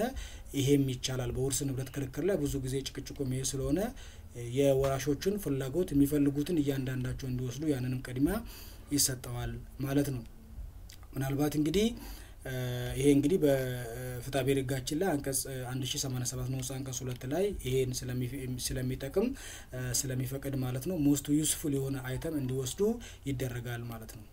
ይሄም ይቻላል። በውርስ ንብረት ክርክር ላይ ብዙ ጊዜ ጭቅጭቁም ይሄ ስለሆነ የወራሾቹን ፍላጎት፣ የሚፈልጉትን እያንዳንዳቸው እንዲወስዱ ያንንም ቅድሚያ ይሰጠዋል ማለት ነው። ምናልባት እንግዲህ ይሄ እንግዲህ በፍትሐ ብሔር ሕጋችን ላይ አንቀጽ 1087 ንዑስ አንቀጽ 2 ላይ ይሄን ስለሚጠቅም፣ ስለሚፈቅድ ማለት ነው፣ most useful የሆነ item እንዲወስዱ ይደረጋል ማለት ነው።